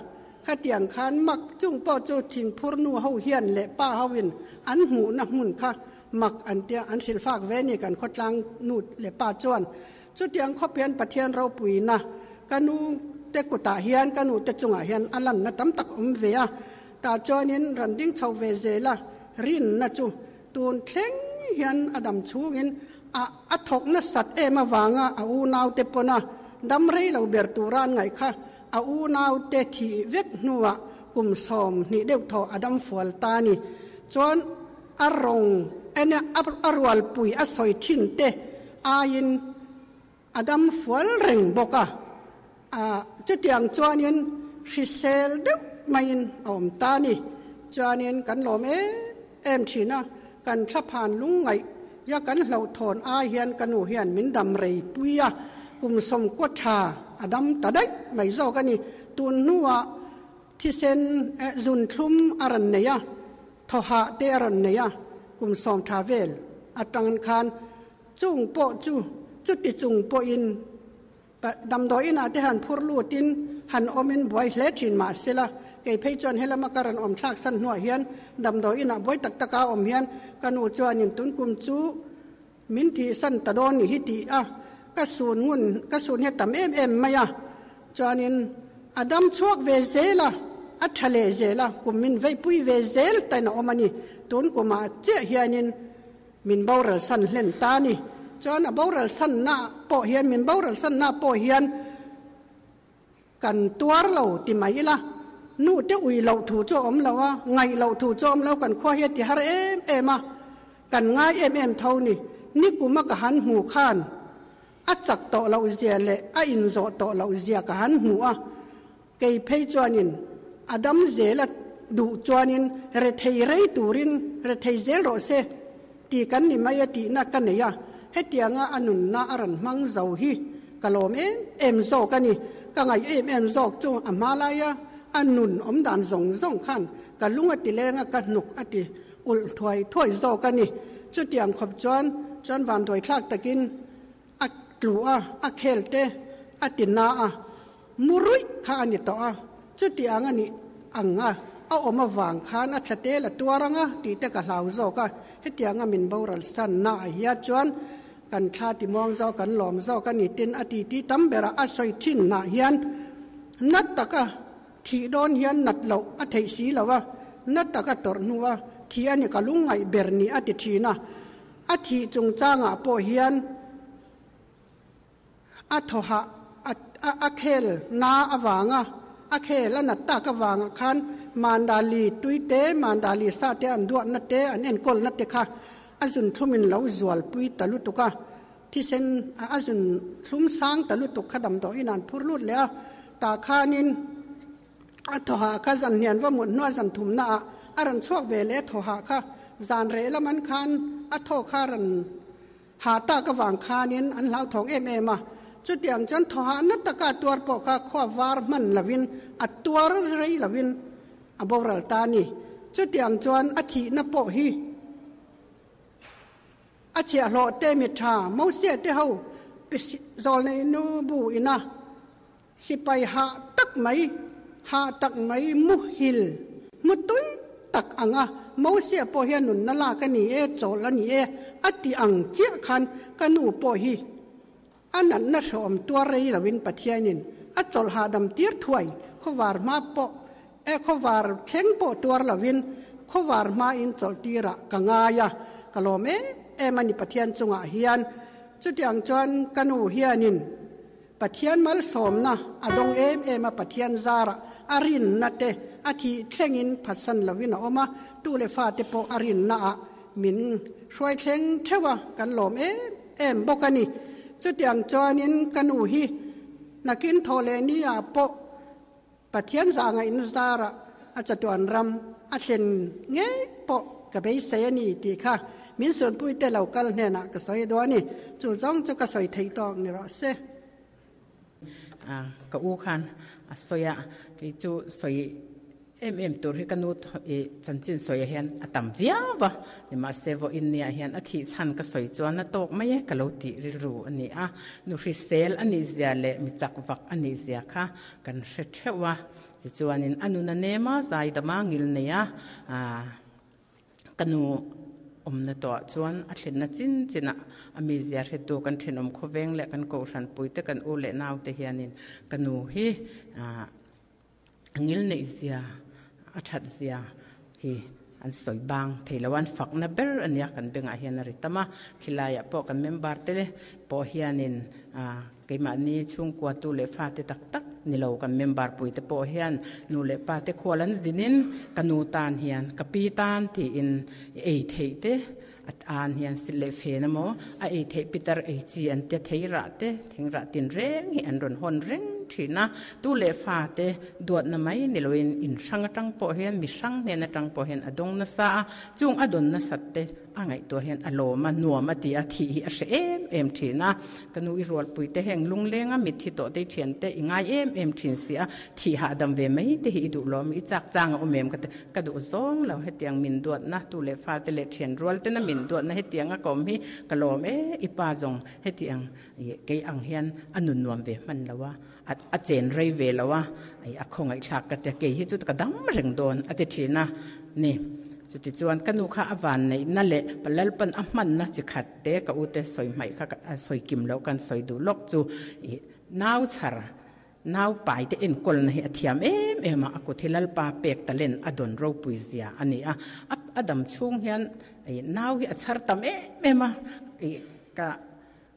khatiang khan mak chung pawh chu thingphur nu ho hian leh pa ho in an hmuhna hmun kha mak an tia, an hrilh fak ve ni kan khawtlang nu leh pa chuan. Chutiang khawp hian Pathian ropuina ka nu te kutah hian ka nu te chungah hian a lanna tam tak awm ve a, Tah chuanin ran ding chho ve zel a, rinna chu tun thleng hian a dam chhungin a a thawk nasat em avanga a unaute pawna dam rei lo ber tura an ngaih kha a unaute thih vek hnuah kum 20 deuh thaw a dam fual ta a ni. Chuan a rawng ene a rualpui a sawi thin te aiin A dam fual reng bawk a, a chutiang chuanin hrisel deuh maiin a awm ta a ni. Chuanin kan lawm em em thin a, kan thlaphan lungngaih ya kan hlauhthawn ai hian ka nu hian min dam rei pui a, kum sawmkua tha a dam ta daih mai zawk a ni. Tun hnuah thisen zun thlum a rawn nei a, thawhah te a rawn nei a, kum sawm tha vel atangin khan Chung pawh chu chuti chung pawhin damdawi inah te han phur lutin han awmin buai hle thin mah sela, kei phei chuan helama ka rawn awm thlak san hnuah hian damdawi inah buai tak taka awm hian ka nu chuanin tunkum chu min thihsan ta dawn ni hi tih a ka sun ngun ka sun hi a tam em em mai a, chuanin a dam chhuak ve zel a, a tha leh zel a, kum min veipui ve zel tain a awm a ni, tunkumah chiah hianin. Min boral san hlen ta a ni. Chuan a boral sanna pawh hian, min boral sanna pawh hian kan tuar lo ti mai ila, nu te ui loh thu chu a awm lo a, ngaih loh thu chu a awm lo, kan khua hi a ti har em em a, kan ngai em em tho ni. Nikuma ka han hmu khan a chak tawh loh zia leh a inzawh tawh loh zia ka han hmu a, Kei phei chuanin a dam zel a duh chuanin rethei rei turin rethei zel rawh se ti kan ni mai a tihna ka nei a, hetianga a nunna a rawn hmang zo hi ka lawm em em zawk a ni. Ka ngaih em em zawk chu a hma laia a nun awm dan zawng zawng khan ka lung a ti leng a, ka hnuk a ti ulh thuai thuai zawk a ni. Chutiang khawp chuan chuan vanduaithlak takin A tlu a, a khel te a ti na a, mu ruih kha a ni tawh a, chuti ang a nih ang a, a awm avang khan a thla tel a tuar ang a tih te ka hlau zawk a, hetianga min boral san na ah hian chuan kan thla ti muang zawk, kan lawm zawk a ni tin a ti ti tam berah a sawi thin nah hian na taka thih dawn hian nat loh a theih si lo a, na taka tawrh hnua thih a ni ka lungngaih ber ni a ti thin a. A thih chungchangah pawh hian a thawhah a khel na avanga a khel a nat tak avangah khan Mandali tui te, Mandali sa te an duatna te, an enkawlna te kha a zun thlumin lo zualpui ta lutuk a, thisen a zun thlum sang ta lutuk kha damdawiin an phur lut leh a, tah khanin A thawhah kha zan hnian va mut hnuah zan thumnaah a rawn chhuak ve leh a thawhah kha zan reh lam an khan a thaw kha rawn hah tak avang khanin an hlauthawng em em a. Chutiang chuan thawhah na taka a tuar pawh kha khua var hman lovin a tuar rei lovin a boral ta a ni. Chutiang chuan a thihna pawh hi A chhiahhlawh te mi tha Mosia te ho zawlnei nu bu ina Sipai hah tak mai, hah tak mai muhil, mu tui tak ang a, Mosia pawh hian nunna lak a ni e, chawlh a ni e, a ti ang chiah khan ka nu pawh hi a natna hrehawm tuar rei loin Pathianin a chawlh hahdam tir thuai, khawvar hma pawh e, khawvar thleng pawh tuar loin khawvar hmain chawlh tirah ka ngai a, ka lawm em em a ni Pathian chungah hian. Chutiang chuan ka nu hianin Pathian malsawmna a dawng em em a, Pathian zarah a rinna te a thih thlengin phatsan lovin a awm a, tu leh fate pawh a rinna ah min hruai thleng theuh a, kan lawm em em bawk a ni. Chutiang chuanin ka nu hi nakin thawh leh ni ah pawh Pathian zah ngaihna zarah a chatuan ram a thlen ngei pawh ka beisei a ni tih kha min sunpuite lo kal hnenah ka sawi duh a ni. Chu zawng chu ka sawi theih tawk ni rawh se. Ka u khan a sawi a, kei chu sawi em em tur hi ka nu i chanchin sawiah hian a tam viau va, nimahse vawiin niah hian a thih chhan ka sawi chuan a tawk mai e ka lo tih rilru a ni a, nu hrisel a nih zia leh mi chak vak a nih zia kha kan hre theuh a, tichuanin a nun a nem a, zaidama ngil nei a, ka nu awmna tawhah chuan a thlenna chin chinah a mizia hretu kan thenawm khawveng leh kan kohhran puite kan u leh naute hianin ka nu hi a ngil neih zia, a that zia hi an sawi bang thei lo a, an fakna ber a nia kan bengah hian a ri tam a, khilaiah pawh kan member te pawh hianin keimahni chhungkua tu leh fate tak tak ni lo kan member pui te pawh hian nu leh pa te khual an zinin ka nu tan hian ka pi tan tiin ei theih te A tan hian sil leh fen emaw, a ei theih pitar ei chi an tia thei rah te, thing rah tin reng hi an rawn hawn reng thin a. Tu leh fa te duatna mai ni loin in hrang atang pawh hian, mi hrang hnen atang pawh hian a dawng nasa a. Chung a dawn nasat te a ngaihtuah hian a lawm a, nuam a ti a, thih hi a hre em em thin a. Ka nu i rualpui te heng lunglenga mitthi tawh te i thian te i ngai em em thin si a, thih hahdam ve mai te hi i duh lawm, i chak chang a awm em ka ti. Ka duh zawng lo hetiang min duatna tu leh fate leh thian rual tena min duatna hetiang a ka awm hi ka lawm e, i pa zawng hetiang kei ang hian a nun nuam ve hman lo a, a chen rei ve lo a, a khawngaihthlak ka tia kei hi chu ka dam reng dawn a ti thin a ni. Chutichuan ka nu kha a van neihna leh Lalpan a hmanna chi khat te ka ute sawi hmaih kha sawi kim loh kan sawi duh lawk chu i nau chhar Nau paite enkawlna hi a thiam em em a, a kut hi Lalpa pek talent a dawn ropui zia a ni a. A dam chhung hian nau hi a chhar tam em em a, ka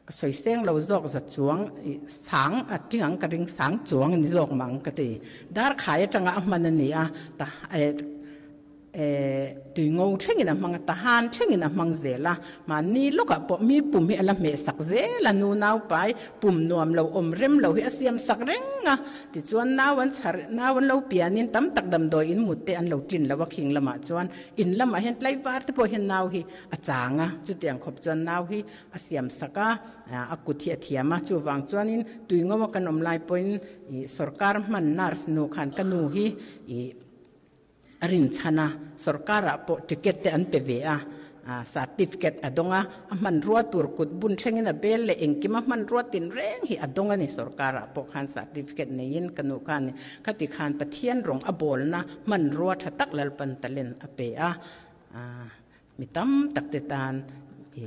ka sawi seng lo zawk za chuang sang a tling ang ka ring sang chuang a ni zawk mang ka ti. Darkhai atanga a hman a ni a, ta Tui ngo thlengin a hmang a, tahan thlengin a hmang zel a, mahni lawkah pawh mi pum hi a la hmeh sak zel a, nu naupai pum nuam lo awm rem lo hi a siam sak reng a, tichuan nau an chhar, nau an lo pianin tam tak damdawi in mut te an lo tlin lo a, khing lamah chuan in lamah hian tlaivar te pawh hian nau hi a chang a, chutiang khawp chuan nau hi a siam sak a, a kut hi a thiam a, chuvang chuanin tui ngo a kan awm lai pawhin ih sorkar hman nurse nu khan ka nu hi ih A rinchhan a, sorkarah pawh ticket te an pe ve a, certificate a dawng a, a hmanrua tur kut bun thlengin a bel leh engkim a hmanrua tin reng hi a dawng a ni. Sorkarah pawh khan certificate neiin ka nu khan khati khan Pathian rawng a bawlna hmanrua tha tak Lalpan talent a pe a, Mi tam tak te tan i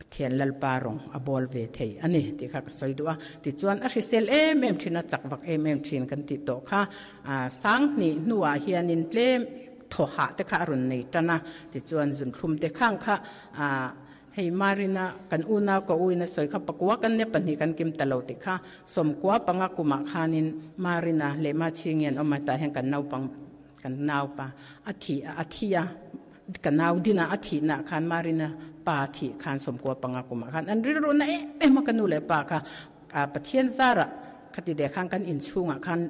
Pathian Lalpa rawng a bawl ve thei a ni tih kha ka sawi duh a. Tichuan a hrisel em em thin a, chak vak em em thin kan tih tawh kha sang hnih hnuah hianin tlem thaw hah te kha a rawn nei tan a. Tichuan zunthlum te khang kha hei Marina kan unau ka uin a sawi kha pakua kan ne pahnih kan kim ta lo tih kha sawmkua panga kumah khanin Marina leh Machhingi an awm a, tah hian kan naupang kan naupa a thih a thi a. Ka nau dinah a thihna khan Marina pa thih khan sawmkua panga kumah khan an rilru na em em a ka nu leh pa kha Pathian zarah khati deh khan kan inchhungah khan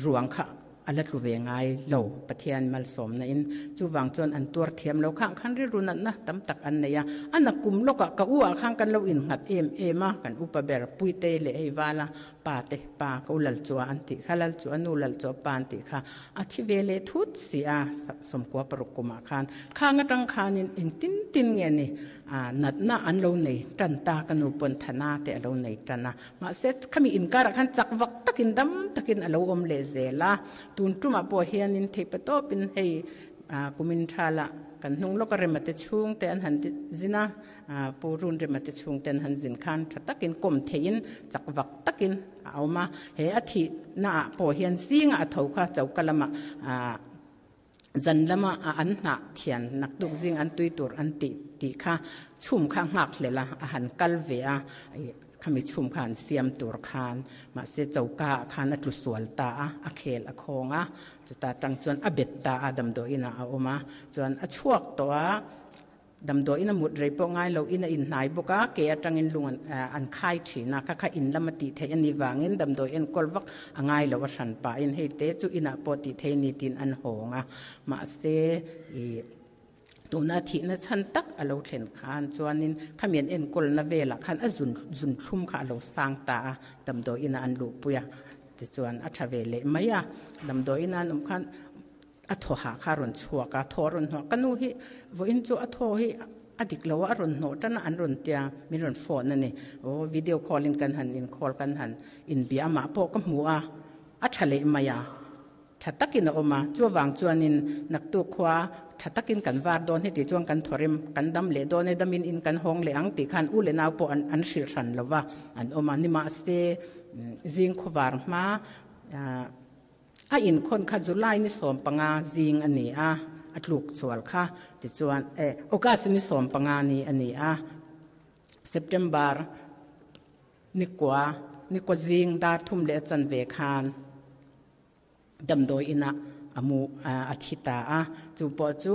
ruang kha a la tlu ve ngai lo Pathian malsawmna in chuvang chuan an tuar thiam lo khang khan rilru natna tam tak an nei a a na kum lawkah ka u ah khan kan lo innghat em em a kan upa ber Puitei leh hei vala Pa te pa ko lal chua an tih kha, lal chua nu lal chua pa an tih kha a thi ve leh thut si a, sawmkua paruk kumah khan khang atang khanin engtin tin nge ni natna an lo nei tan ta ka nu pawn thana te a lo nei tan a, mahse khami inkarah khan chak vak takin dam takin a lo awm leh zel a, tun tumah pawh hianin theihpa tawpin hei kumin thala kan hnung lawka rema te chhungte an han zin a. Pu Runrema te chhungten han zin khan tha takin kawm theihin chak vak takin a awm a, he a thihna ah pawh hian zingah a tho kha choka lamah Zan lama a an hnah thian naktuk zing an tui tur an tih tih kha chhum kha nghak hlel a, a han kal ve a, khami chhum kha an siam tur khan mahse choka ah khan a tlu sual ta a, a khel a khawng a, chuta tang chuan a bet ta a, damdawiin ah a awm a, chuan a chhuak tawh a. Damdawiin a mut rei pawh ngai lo in a inhnai bawk a, ke atangin lung an khai thin a, kha kha in lama tih theih a nih vangin damdawi enkawl vak a ngai lo a hran pahin hei te chu inah pawh tih theih a ni tiin an hawng a, mahse ih tuna thihna chhan tak a lo thlen khan chuanin khami an enkawlna velah khan a zun zunthlum kha a lo sang ta a, damdawiinah an luhpui a, tichuan a tha ve leh mai a, damdawiinah an awm khan. A thaw hah kha a rawn chhuak a, thaw a rawn hnawh. Ka nu hi vawiin chu a thaw hi a dik lo a, a rawn hnawh tan a, an rawn tia min rawn phone a ni. Aw video call in kan han in call kan han inbia amah pawh ka hmu a, a tha leh mai a, tha takin a awm a. Chuvang chuanin naktuk khua tha takin kan var dawn heti chuan kan thaw rem kan dam leh dawn e, damin in kan hawng leh ang tih khan u leh nau pawh an an hrilh hran lo va, an awm a. Nimahse zing khawvar hma A inkhawn kha July ni 15 zing a ni a, a tluk chual kha. Tichuan, eh, August ni 15 ni a ni a, September ni kua, ni kua zing dar thum leh a chanve khan damdawi inah a mu, a thi ta a. Chu pawh chu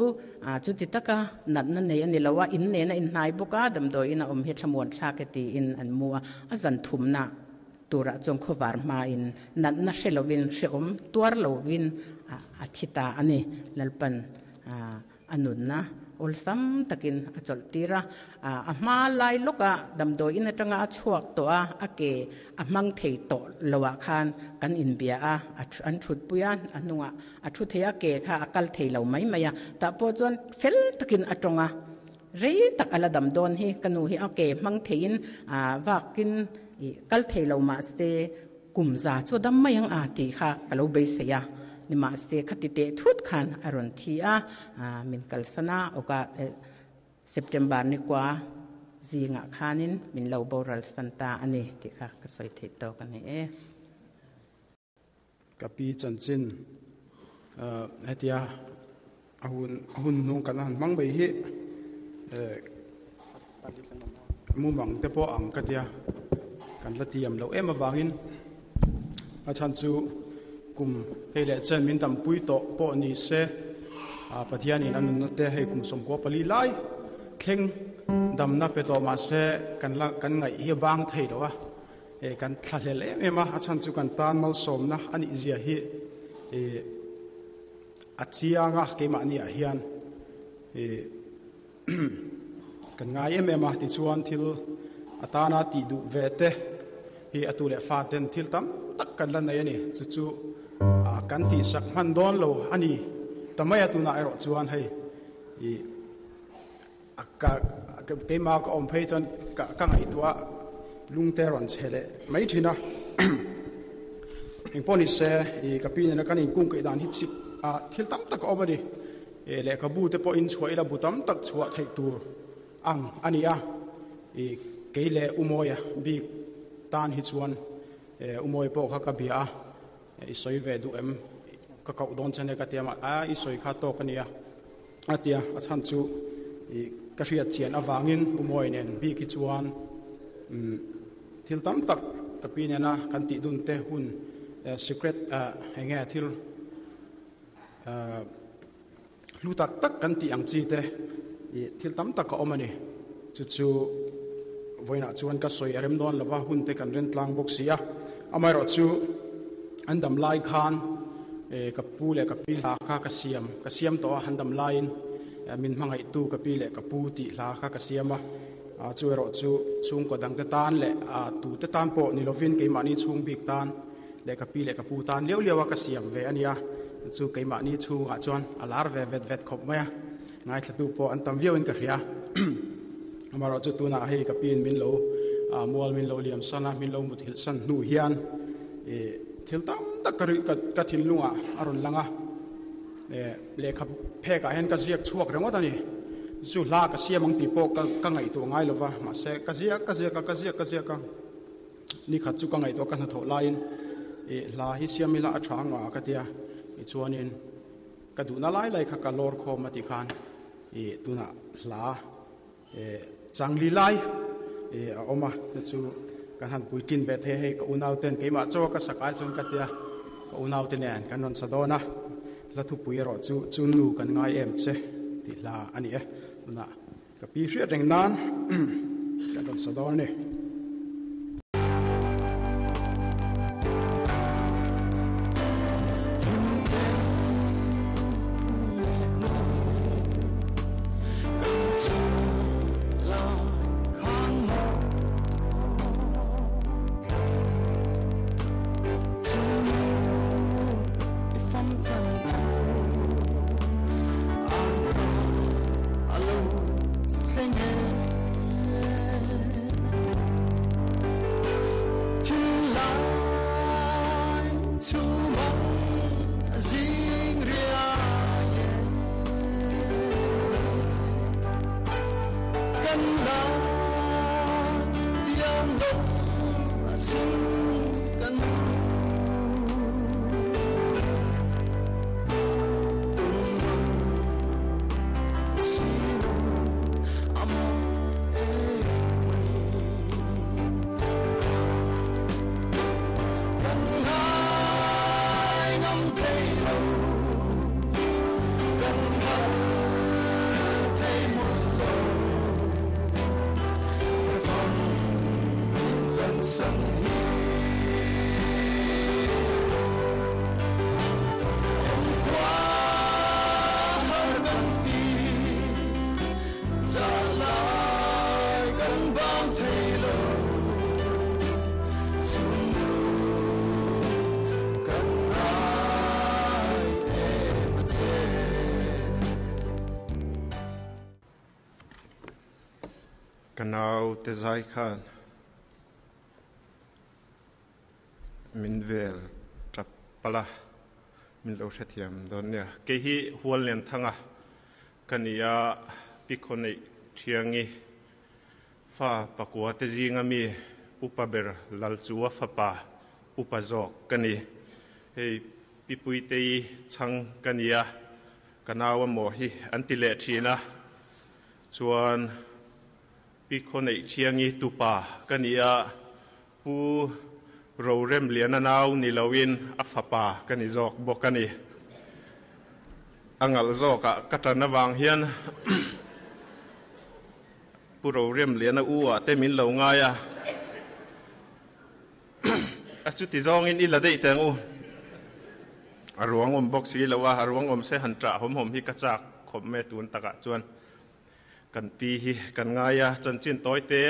chuti taka natna nei a ni lo a, in nen a inhnai bawk a, damdawi ina awm hi thlamuan thlak e tiin an mu a, a zan thumna Turah chuan khawvar hmain natna hre lovin, hrehawm tuar lovin a thi ta a ni. Lalpan a nunna awlsam takin a chawlh tir a. A hma lai lawkah damdawiin atanga a chhuak tawh a, a ke a hmang thei tawh loah khan kan inbia a, an thutpui a, a hnungah a thu thei a, ke kha a kal thei lo mai mai a. Tah pawh chuan fel takin a tawng a. Rei tak a la dam dawn hi ka nu hi a ke hmang theiin vakin kal thei lo mahse kum za chu a dam mai ang a tih kha ka lo beisei a, nimahse khati teh thut khan a rawn thi a, min kalsan a awka September ni kua zingah khanin min lo boral san ta a ni tih kha ka sawi theih tawk a ni e. Ka pi chanchin hetia a hun a hun hnung kan han hmang mai hi mumang te pawh ang ka tia kan la tiam loh em avangin a chhan chu kum hei leh chen min dampui tawh pawh ni se Pathianin a nunna te hei kum 14 lai thleng damna pe tawh mahse kan la kan ngaih hi a bang thei lo a. Kan thlahlel em em a, a chhan chu kan tan malsawmna a nih zia hi a chiang a, keimahni ah hian kan ngai em em a, tichuan thil a tana tih duh ve te hi a tu leh fa ten thil tam tak kan la nei a ni, chu chu kan tihsak hman dawn lo a ni ta mai a, tunah erawh chuan hei Ka keimah ka awm phei chuan ka ka ngaihtuah lungte rawn chhe leh mai thin a. Engpawh ni se i ka pi nena kan inkung keih dan hi chip a thil tam tak a awm a ni. E lehkhabu te pawh in chhuah ila bu tam tak chhuah theih tur ang a ni a. I kei leh Umawia bik tan hi chuan e Umawia pawh kha ka bia a. I sawi ve duh em? Ka koh dawn che nia ka ti a, a i sawi kha tawk a nia a ti a, a chhan chu i ka hriat chian avangin Umawi nen bik hi chuan thil tam tak ka pi nena kan tih dun te hun secret eng nge thil hlu tak tak kan tih ang chi te i thil tam tak a awm a ni. Chu chu vawiinah chuan ka sawi a rem dawn lova hun te kan ren tlang bawk si a. Amaherawh chu an dam lai khan ka pu leh ka pi hla kha ka siam ka siam tawh a, an dam laiin min hmangaihtu ka pi leh ka pu tih hla kha ka siam a. Chu erawh chu chhungkaw dangte tan leh tute tan pawh ni lovin keimahni chhung bik tan leh ka pi leh ka pu tan liau liau a ka siam ve a nia, chu keimahni chhungah chuan a lar ve vet vet khawp mai a, ngaithlatu pawh an tam viau in ka hria. Amaherawh chu tunah hei ka piin min lo mual min lo liam san a, min lo muthilh san hnu hian thil tam tak ka ri ka thinlungah a rawn lang a, lehkha phekah hian ka ziak chhuak ringawt a ni. Chu hla ka siam ang tih pawh ka ngaihtuah ngai lova, mahse ka ziak ka ziak a, ka ziak ka ziak a. Ni khat chu ka ngaihtuah ka hnathawh laiin i hla hi siam ila a tha ang a ka tia, tichuanin Ka duhna lai lai kha ka lawr khawm a ti khan i tunah hla changli lai a awm a, chu chu kan han puitlin ve thei a, hei ka unau ten keimah chaw ka sak ai chuan ka tia ka unau te nen kan rawn sa dawn a, hla thupui erawh chu chu nu kan ngai em che tih hla a ni e, tunah ka pi hriat reng nan kan rawn sa dawn a ni. Ka nau te zai khan min vel tap palh a, min lo hrethiam dawn nia. Kei hi Huallianthanga ka ni a, Pi Khawneih Thiangi fa pakua te zinga mi upa ber Lalchua fapa upa zawk ka ni. Hei Pi Puitei chhang ka ni a, ka nau a maw hi an ti leh thin a. Chuan Pi Khawneih Thiangi tupa ka ni a, Pu Roremliana nau ni loin a fapa ka ni zawk bawk a ni. A ngalh zawkah ka tan avang hian Pu Roremliana u ah te min lo ngai a, a chuti zawngin i la daih teng u. A ruang awm bawk si lo a, a ruang awm se han ṭah hawm hawm hi ka chak khawp mai tun takah chuan kan pi hi kan ngai a, chanchin tawi te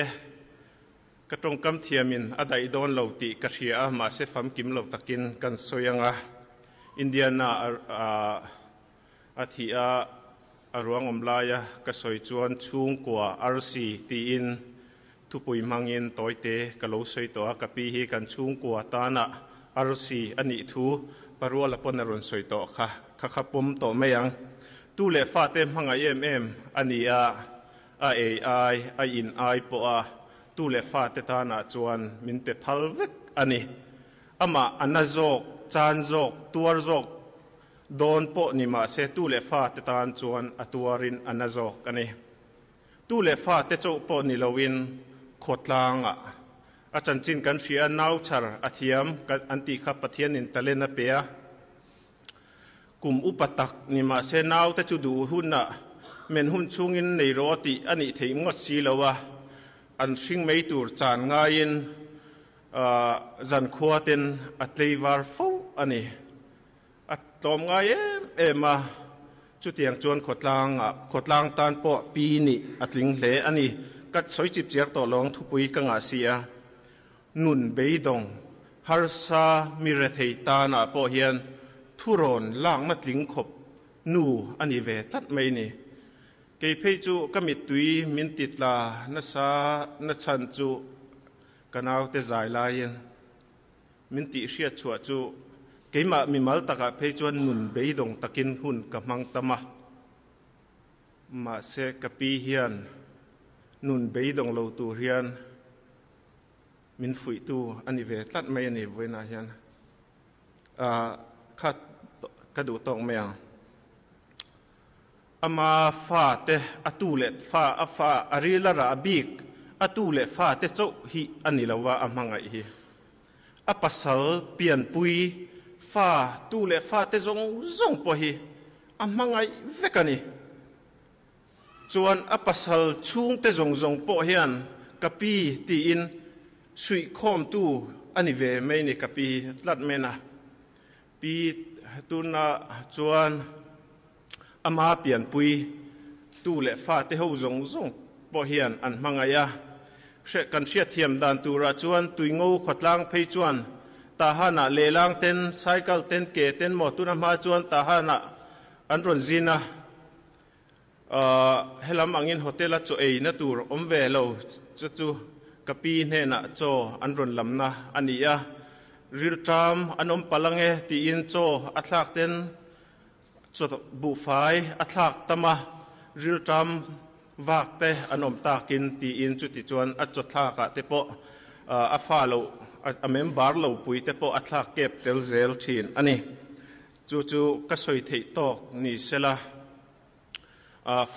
ka tawngkam thiamin a daih dawn lo tih ka hria a, mahse famkim lo takin kan sawi ang a, Indiana a thih a, a ruang awm laia ka sawi chuan chhungkua arsi tiin thupui hmangin tawite ka lo sawi tawh a, ka pi hi kan chhungkua tana arsi a nih thu paruala pawn a rawn sawi tawh kha, kha kha pawm tawh mai ang. Tu leh fate hmangaih em em a ni a, a ei ai, a in ai pawh a tu leh fate tanah chuan min pe phal vek a ni. Amah a na zawk, chan zawk, tuar zawk Dawn pawh ni mah se tu leh fa te tan chuan a tuarin a na zawk a ni. Tu leh fa te chauh pawh ni loin khawtlangah a chanchin kan hria a, nau chhar a thiam an tih kha Pathianin talent a pe a. Kum upa tak ni mah se nau te chu duh hunah men hun chhungin nei rawh tih a nih theih ngawt si lo a, an hring mai tur chan ngaiin zankhua ten a tleivar fo a ni. A tlawm ngai em em a, chutiang chuan khawtlang ah khawtlang tan pawh pi nih a tling hle a ni. Ka sawi chip chiar tawh lo ang thupui ka ngah si a, nun beidawng harsa mi rethei tan ah pawh hian thurawn lakna tling khawp nu a ni ve tlat mai ni. Kei phei chu ka mittui min ti tla nasa na chhan chu ka naute zai laiin Min tih hriat chhuah chu keimah mimal takah phei chuan nun beidawng takin hun ka hmang tam a. Mahse ka pi hian nun beidawng lo tur hian min fuihtu a ni ve tlat mai a ni vawiinah hian. Kha ka duh tawk mai ang. Ama fa te, a tu leh fa, a fa, a ril a rah bik, a tu leh fa te chauh hi a ni lo a, a hmangaih hi. A pasal pianpui fa, tu leh fa te zawng zawng pawh hi a hmangaih vek a ni. Chuan a pasal chhungte zawng zawng pawh hian ka pi tiin suihkhawmtu a ni ve mai ni ka pi tlat men a. Pi tuna chuan ama pianpui tu leh fate ho zawng zawng pawh hian an hmangaih a. Kan hriatthiam dan turah chuan Tuingo khawtlang phei chuan Tahanah lehlang ten, cycle ten, ke ten maw tuna hma chuan Tahanah an rawn zin a. Helam angin hotel a chaw eina tur awm ve lo, chu chu ka pi hnenah chaw an rawn lamna a ni a, rilṭam an awm palh ange tiin chaw a thlak ten chaw buhfai a thlak tam a, rilṭam vak te an awm takin tiin chuti chuan a chaw thlakah te pawh a fa lo a member lo pui te pawh a thlak kep tel zel ṭhin a ni. Chu chu ka sawi theih tawk ni sela,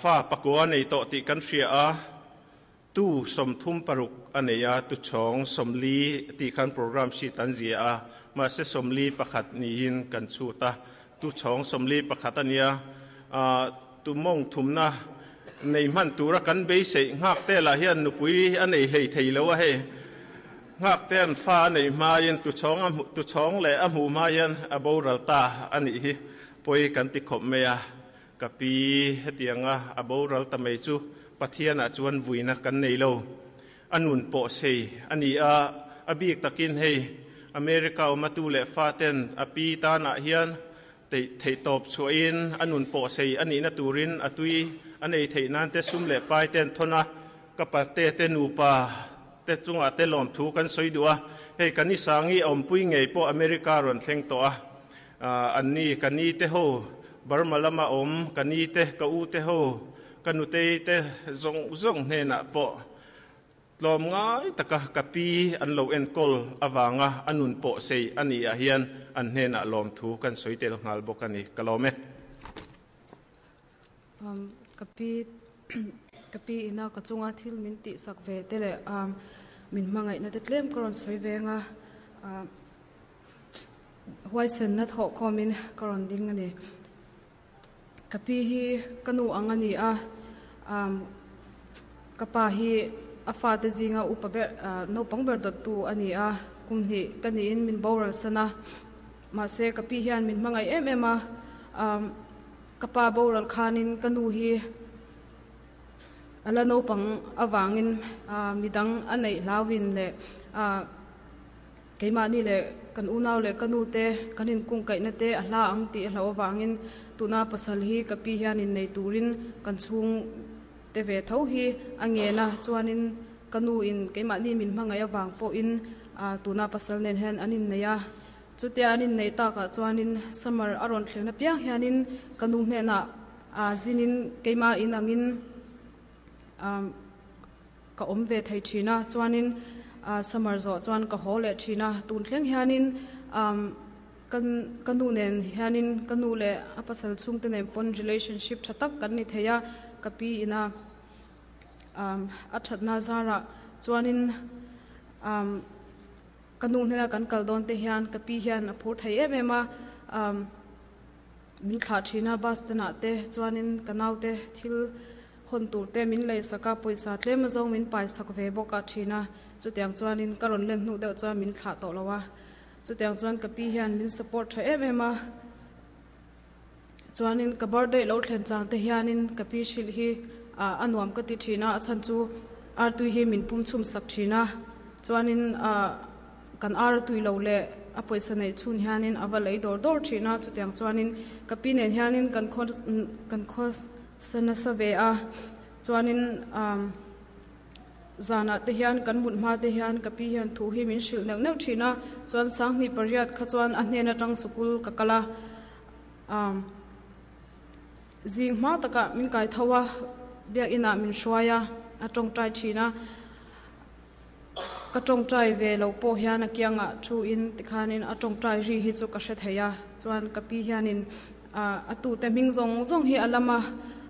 fa pakua nei tawh tih kan hria a, tu 36 a nei a, tu chhawng 40 tih khan program sheet an zia a, mahse 41 niin kan chhut a, tu chhawng 41 a nia, tu mawng thumna nei hman tura kan beiseih nghak te lah hian nupui a nei hlei thei lo a hei. Nghak te an fa a neih hmain tu chhawng a tu chhawng leh a hmuh hma hian a boral ta a nih hi pawi kan ti khawp mai a. Ka pi hetianga a boral ta mai chu Pathianah chuan vuina kan nei lo. A nun pawh sei a ni a, a bik takin hei America awm atu leh fa ten a pi tanah hian theihtawp chhuahin a nun pawh sei a nihna turin a tui a nei theih nan te sum leh pai te an thawn a, ka pate te nupa te chungah te lawmthu kan sawi duh a, hei ka ni sangi a awmpui ngei pawh America rawn thleng tawh a, an ni ka ni te ho Burma lama awm ka ni te ka u te ho ka nutei te zawng zawng hnenah pawh Tlawm ngai taka ka pi an lo enkawl avanga a nun pawh sei a nih ah hian an hnenah lawmthu kan sawi tel nghal bawk a ni. Ka lawm e. Ka pi ka pi ina ka chunga thil min tihsak ve te leh min hmangaihna te tlem ka rawn sawi veng a, huaisenna thawh khawmin ka rawn ding a ni. Ka pi hi ka nu ang a ni a, ka pa hi a fate zinga upa ber, naupang ber dawttu a ni a, kum hnih ka niin min boral san a, mahse ka pi hian min hmangaih em em a, ka pa boral khanin ka nu hi a la naupang avangin midang a neih hlauhin leh Keimahni leh kan unau leh ka nu te kan inkungkaihna te a hla ang tih a hlauh avangin tuna pasal hi ka pi hian innei turin kan chhung te ve tho hi a ngen a, chuanin ka nu in keimahni min hmangaih avang pawhin tuna pasal nen hian an innei a. Chutia an innei takah chuanin summer a rawn thlen apiang hianin ka nu hnenah zinin keimah in angin Ka awm ve thei thin a, chuanin summer zawh chuan ka haw leh thin a, tun thleng hianin kan ka nu nen hianin ka nu leh a pasal chhungte nen pawn relationship tha tak kan ni thei a, ka pi ina a thatna zarah chuanin ka nu hnena kan kal dawn te hian ka pi hian a phur thei em em a, min thlah thin a bus stand ah te chuanin ka naute thil Hawn tur te min lei sak a, pawisa tlem azawng min pai sak ve bawk a thin a, chutiang chuanin ka rawn len hnuh deuh chuan min thlah tawh lo a, chutiang chuan ka pi hian min support tha em em a, chuanin ka birthday lo thlen chang te hianin ka pi hrilh hi a nuam ka ti thin a, a chhan chu artui hi min pum chhum sak thin a, chuanin kan ar a tui lo leh a pawisa neih chhun hianin a va lei dawr dawr thin a, chutiang chuanin ka pi nen hianin kan khaw kan khaw Sa nasa ve a, chuanin zanah te hian kan mut hma te hian ka pi hian thu hi min hrilh neuh neuh thin a, chuan sanghnih pariat kha chuan a hnen atang sikul ka kal a, zing hma takah min kai tho a, biakinah min hruai a, a tawngtai thin a, ka tawngtai ve loh pawh hian a kiangah thu in tikhanin a tawngtai ri hi chu ka hre thei a, chuan ka pi hianin. A tute hming zawng zawng hi a lam a,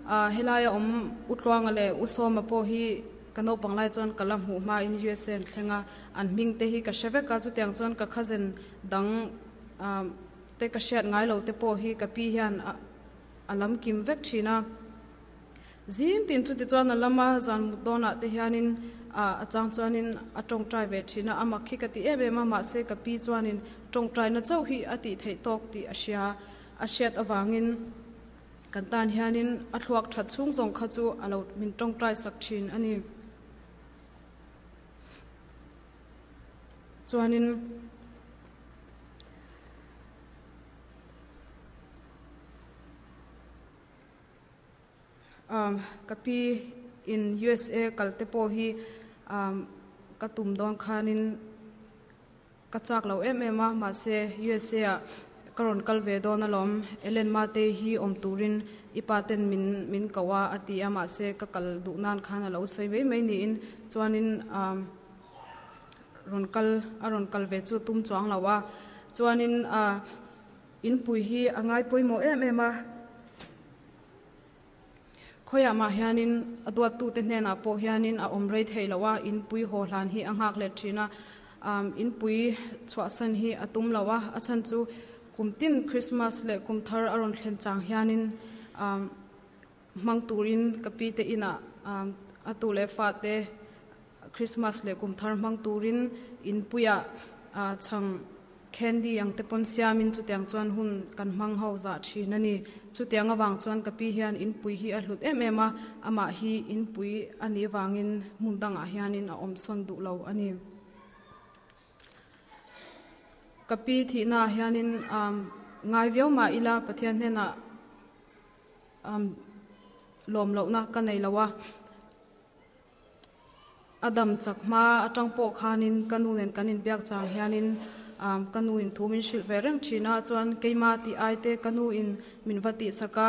Helaia awm U Tluanga leh U Sawma pawh hi ka naupang lai chuan ka la hmuh hmain USA an thleng a, an hming te hi ka hre vek a, chutiang chuan ka cousin dang te ka hriat ngai lo te pawh hi ka pi hian a lam kim vek thin a. Zing tin chuti chuan a lam a, zan mut dawnah te hianin a chang chuanin a tawngtai ve thin a, a mak hi ka ti em em a, mahse ka pi chuanin tawngtaina chauh hi a tih theih tawk tih a hria, a hriat avangin kan tan hianin a thluak that chhung zawng kha chu a lo min tawngtai sak thin a ni. Chuanin. Um ka pi in USA kal te pawh hi um ka tum dawn khanin ka chak lo em em a, mahse USA ah ka rawn kal ve dawn alawm, Ellen Matei hi awm turin i pa ten min min ko a a ti a, mahse ka kal duh nan khan a lo sawi mai mai niin chuanin um rawn kal a rawn kal ve chu tum chuang lo a, chuanin ah Inpui hi a ngai pawimawh em em a, khawiah mah hianin a duattute hnenah pawh hianin a awm rei thei lo a, inpui haw hlan hi a nghak let thin a, inpui chhuahsan hi a tum lo a, a chhan chu kum tin Christmas leh kum thar a rawn thlen chang hianin hmang turin ka pi te inah a tu leh fate Christmas leh kum thar hmang turin inpuiah chhang Candy ang te pawn siamin chutiang chuan hun kan hmang ho zah thin a ni. Chutiang avang chuan ka pi hian inpui hi a hlut em em a, amah hi inpui a nih vangin hmun dangah hianin a awm sawn duh lo a ni. Ka pi thihnaah hianin ngai viau mah ila Pathian hnenah lawm lohna ka nei lo a. A dam chak hma atang pawh khanin ka nu nen kan inbiak chang hianin ka nu in thu min hrilh ve reng thin a, chuan keima tih ai te ka nu in min va tihsak a,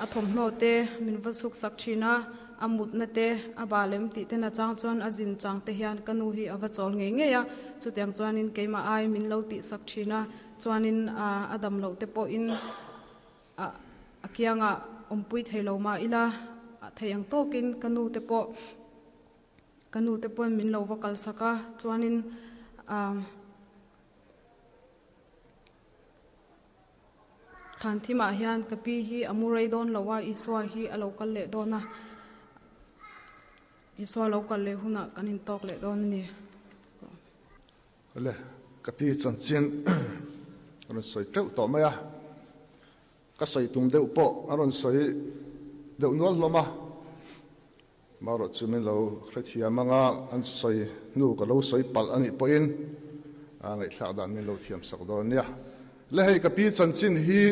a thawmhnaw te min va chhuk sak thin a, a mutna te a bal em tih te na chang chuan a zin chang te hian ka nu hi a va chawl ngei ngei a, chutiang chuanin keimah ai min lo tihsak thin a, chuanin a dam loh te pawhin A kiangah awmpui thei lo mah ila, thei ang tawkin ka nu te pawh ka nu te pawn min lo va kalsak a, chuanin thlan thimah hian ka pi hi a mu rei dawn lo a, Isua hi a lo kal leh dawn a, Isua lo kal leh hunah kan intawk leh dawn a ni. Le, ka pi chanchin a rawn sawi teuh tawh mai a, ka sawi tum deuh pawh a rawn sawi deuh nual hlawm a, marawh chu min lo hrethiam anga an sawi hnu ka lo sawi palh a nih pawhin a ngaihthlak dan min lo thiam sak dawn nia. Le hei ka pi chanchin hi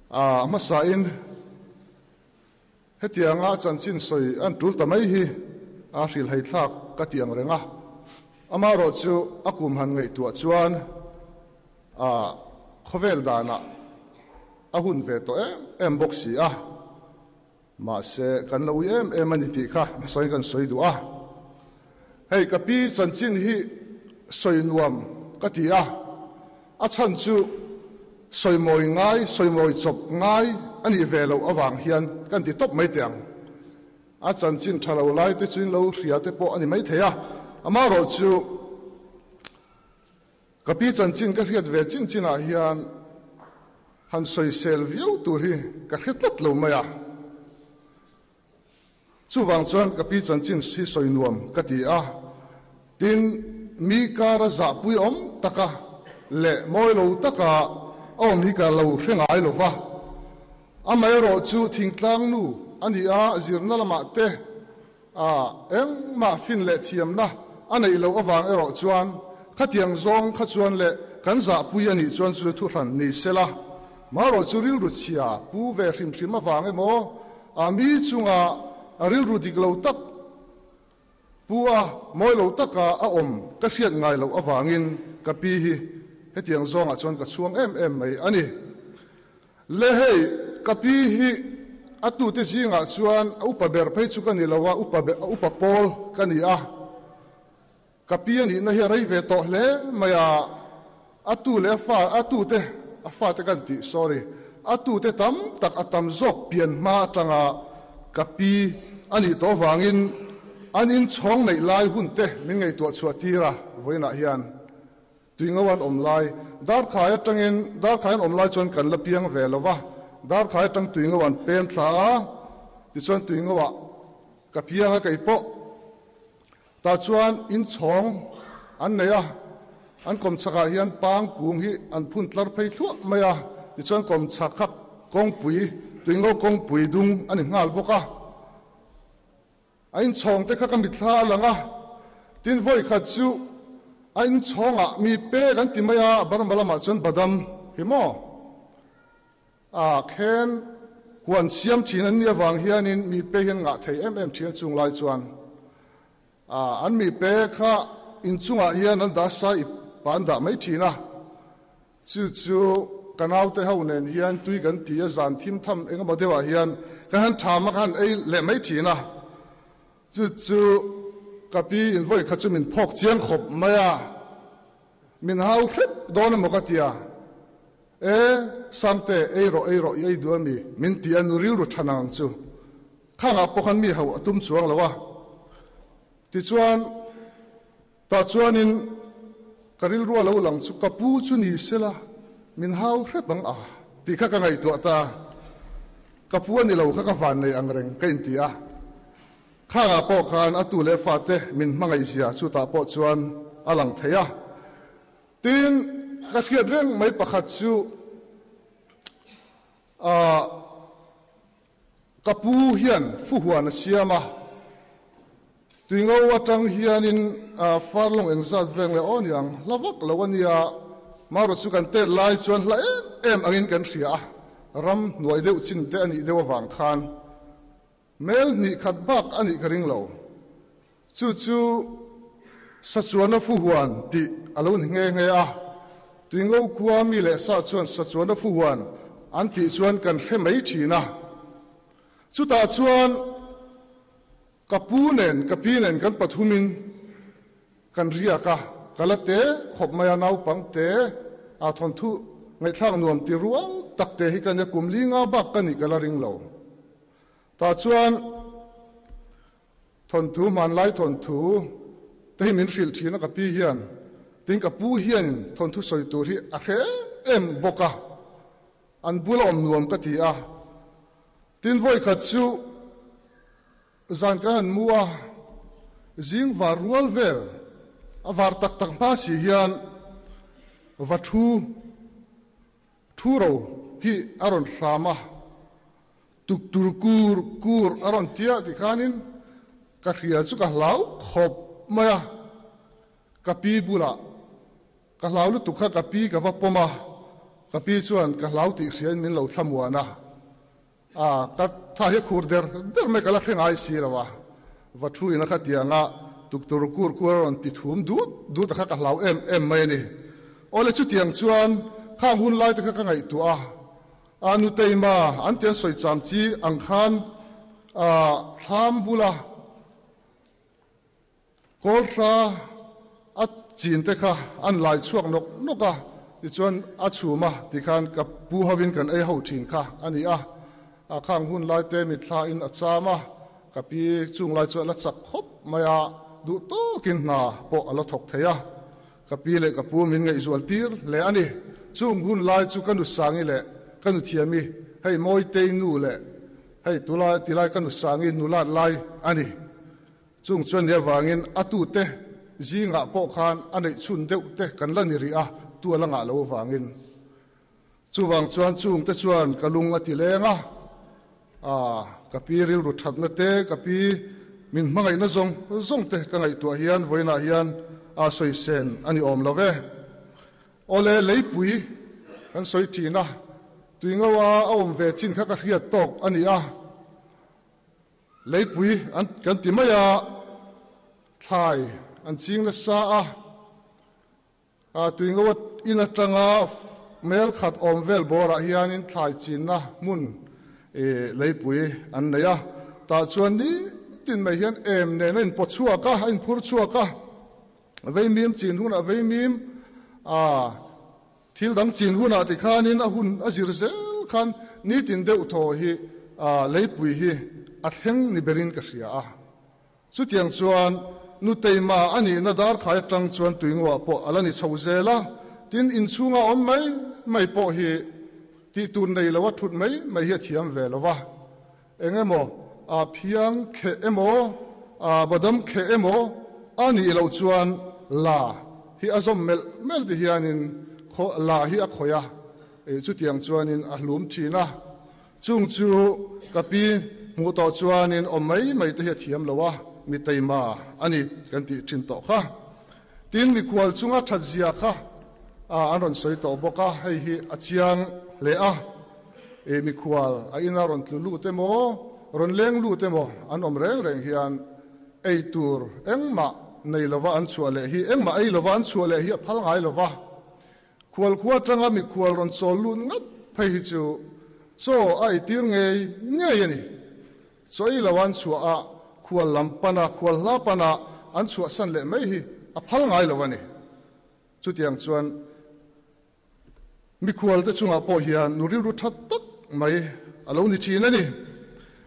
a hmasain Hetianga chanchin sawi an tul ta mai hi a hrilhhaithlak ka ti ang reng a, amaherawh chu a kum han ngaihtuah chuan a khawvel danah a hun ve tawh em em bawk si a, mahse kan lo ui em em a ni tih kha hmasawiin kan sawi duh a. Hei ka pi chanchin hi sawi nuam ka ti a, A chhan chu sawimawi ngai, sawimawi chawp ngai a nih ve loh avang hian kan ti tawp mai teh ang. A chanchin tha lo lai te chu in lo hria te pawh a ni mai thei a, amaherawh chu ka pi chanchin ka hriat ve chin chinah hian han sawisel viau tur hi ka hre tlat lo mai a. Chuvang chuan ka pi chanchin hi sawi nuam ka ti a, tin, mi kara zahpui awm taka leh mawi lo taka a awm hi ka lo hre ngai lo va. Amaherawh chu thingtlang nu a ni a, zirna lamah te a engmah fin leh thiamna a neih loh avang erawh chuan khatiang zawng kha chuan leh kan zahpui a nih chuan chu thuhran ni sela, maherawh chu rilru chhia pu ve hrim hrim avang emaw A mi chunga a rilru dik lo tak pu a mawi lo taka a awm ka hriat ngai loh avangin ka pi hi hetiang zawngah chuan ka chhuang em em mai a ni. Le hei, ka pi hi a tute zingah chuan a upa ber phei chu ka ni lo a, upa upa pawl ka ni a. Ka pi a nihna hi a rei ve tawh hle mai a, a tu leh a fa, a tute, a fate kan tih, sorry, a tute tam tak a tam zawk pian hma atanga ka pi a nih tawh vangin an inchhawng neih lai hun te min ngaihtuah chhuah tir a, vawiinah hian Tuingo an awm lai, Darkhai atangin Darkhai an awm lai chuan kan la piang ve lo va, Darkhai atang Tuingo an pem thla a, tichuan Tuingo ah ka piang a kei pawh. Tah chuan inchhawng an nei a, an kawmchhak ah hian pang kung hi an phun tlar phei thluah mai a, tichuan kawmchhak kha kawngpui, Tuingo kawngpui dung a ni nghal bawk a. A inchhawng te kha ka mitthla a lang a, tin vawi khat chu a inchhawngah mi pek an ti mai a, Burma lamah chuan badam hi maw a khen huan siam thin an nih avang hianin mi pe hian ngah thei em em thin a chung lai chuan a an mi pe kha inchungah hian an dah sa ip ah an dah mai thin a. Chu chu ka naute ho nen hian tui kan ti a, zan thim tham eng emaw deuhah hian ka han tham a, ka han ei leh mai thin a. Chu chu ka pi in vawi kha chu min phawk chiang khawp mai a, min hau hrep dawn emaw ka ti a, E, Sangte, ei rawh, ei rawh, i ei duh a mi? min ti a, nu rilru tha nang ang chu. Khangah pawh khan mi ho a tum chuang lo a. Tichuan. Tah chuanin ka rilru a lo lang chu ka pu chu ni sela min hau hrep ang a tih kha ka ngaihtuah ta. Ka pu a ni lo kha ka van nei ang reng ka inti a. Khangah pawh khan a tu leh fate min hmangaihzia chutah pawh chuan a lang thei a. Tin, ka hriat reng mai pakhat chu ah Ka pu hian fuhuan a siam a, tuingo atang hianin farlawng engzat veng leh aw niang hla vak lo a nia, marawh chu kan tet lai chuan hla em em angin kan hria a, ram hnuai deuh chin te a nih deuh avang khan mel hnih khat bak a nih ka ring lo. Chu chu Sachuana fuhuan tih a lo ni nghe nghe a, Tuingo khua mi leh sa chuan Sachuana fuhuan an tih chuan kan hre mai thin a. Chutah chuan ka pu nen ka pi nen kan pathumin kan riak a, ka la te khawp mai a, naupang te a thawnthu ngaihthlak nuam ti rual tak te hi ka nia, kum li nga bak ka nih ka la ring lo. Tah chuan Thawnthu, hmanlai thawnthu te hi min hrilh thin a ka pi hian, tin ka pu hianin thawnthu sawi tur hi a hre em em bawk a, an bula awm nuam ka ti a. Tin vawikhat chu zan kan han mu a, zing var rual vel a var tak tak hma si hian va thu Thu ro hi a rawn hram a, tuk tur kur kur a rawn tia ti khanin ka hria chu ka hlau khawp mai a, ka pi bulah ka hlau lutuk kha ka pi ka va pawm a, ka pi chuan ka hlau tih hriain min lo thlamuan a, a ka tha hi a khur der der mai ka la hre ngai si lo a, va thu in a kha tianga tuk tur kur kur a rawn ti thum dut dut a kha ka hlau em em mai a ni. Awle chutiang chuan khang hun lai te kha ka ngaihtuah a, a nuteima an tian sawi cham chi ang khan a thlam bula Kawlhra a chin te kha an lai chhuak nawk nawk a, tichuan a chhum a tikhan ka pu hovin kan ei ho thin kha a ni a, a khang hun lai te mitthla in a cham a, ka pi chung lai chu a la chak khawp mai a, duh tawkin hna pawh a la thawk thei a, ka pi leh ka pu min ngaihzual tir hle a ni. Chung hun lai chu ka nu Sangi leh ka nu Thiami, hei Mawitei nu leh hei tulai tilai ka nu Sangi nulat lai a ni. Chung chuan ni avangin a tute zingah pawh khan a neih chhun deuh te kan la ni rih a, tu a la ngah lo avangin. Chuvang chuan chungte chuan ka lung a ti leng a, aa, ka pi rilru thatna te, ka pi min hmangaihna zawng zawng te ka ngaihtuah hian vawiinah hian aa sawi sen a ni awm lo ve. Awle, leipui kan sawi thin a, tuingoa a awm ve chin kha ka hriat tawk a ni a. Leipui an kan ti mai a, thlai an ching nasa a, a tuingo in atanga mel khat awm vel bawrah hianin thlai chinna hmun leipui an nei a, tah chuan nitin mai hian em nen a inpaw chhuak a, a inphur chhuak a, veimim chin hunah veimim a thil dang chin hunah tikhanin a hun a zir zel khan nitin deuh thaw hi leipui hi a thleng ni berin ka hria a. Chutiang chuan Nuteima a nihna darkhai atang chuan tuingoah pawh a la ni chho zel a, tin inchhunga awm mai mai pawh hi tih tur nei lo a thut mai mai hi a thiam ve lo va. Eng emaw a phiang kheh emaw a badam kheh emaw a nih loh chuan la hi a zawm melh melh ti hianin khaw la hi a khawih a, chutiang chuanin a hlum thin a. Chung chu ka pi hmuh tawh chuanin awm mai mai te hi a thiam lo a, mi teima a ni kan tih thin tawh kha. Tin, mikhual chunga that zia kha an rawn sawi tawh bawk a, hei hi a chiang hle a. Mikhual a ina rawn tlu lut emaw, rawn leng lut emaw an awm reng reng hian ei tur engmah nei lova an chhuah leh hi, engmah ei lova an chhuah leh hi a phal ngai lova. Khualkhua atanga mikhual rawn chawl lut ngat phei hi chu chaw a eitir ngei ngei a ni. Chaw ei lo an chhuah a, khual lam pana, khual hla pana an chhuahsan leh mai hi a phal ngai lo a ni. Chutiang chuan mikhual te chungah pawh hian nu rilru tha tak mai a lo ni thin a ni.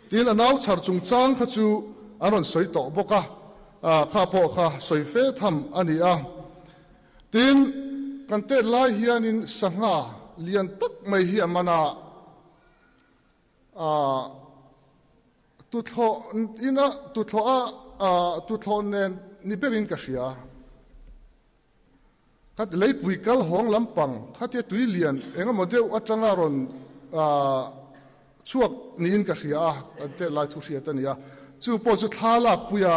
Tin, a nau chhar chungchang kha chu an rawn sawi tawh bawk a, kha pawh kha sawi fe tham a ni a. Tin, kan tet lai hianin sangha lian tak mai hi a man a, aah tuthlawh ina tuthlawh a aah tuthlawh nen ni berin ka hria. Khat leipui kal hawng lampang khatia tui lian eng emaw deuh atanga rawn aah chhuak niin ka hria a, kan tet lai thu hriat a ni a. Chu pawh chu thla lakpuia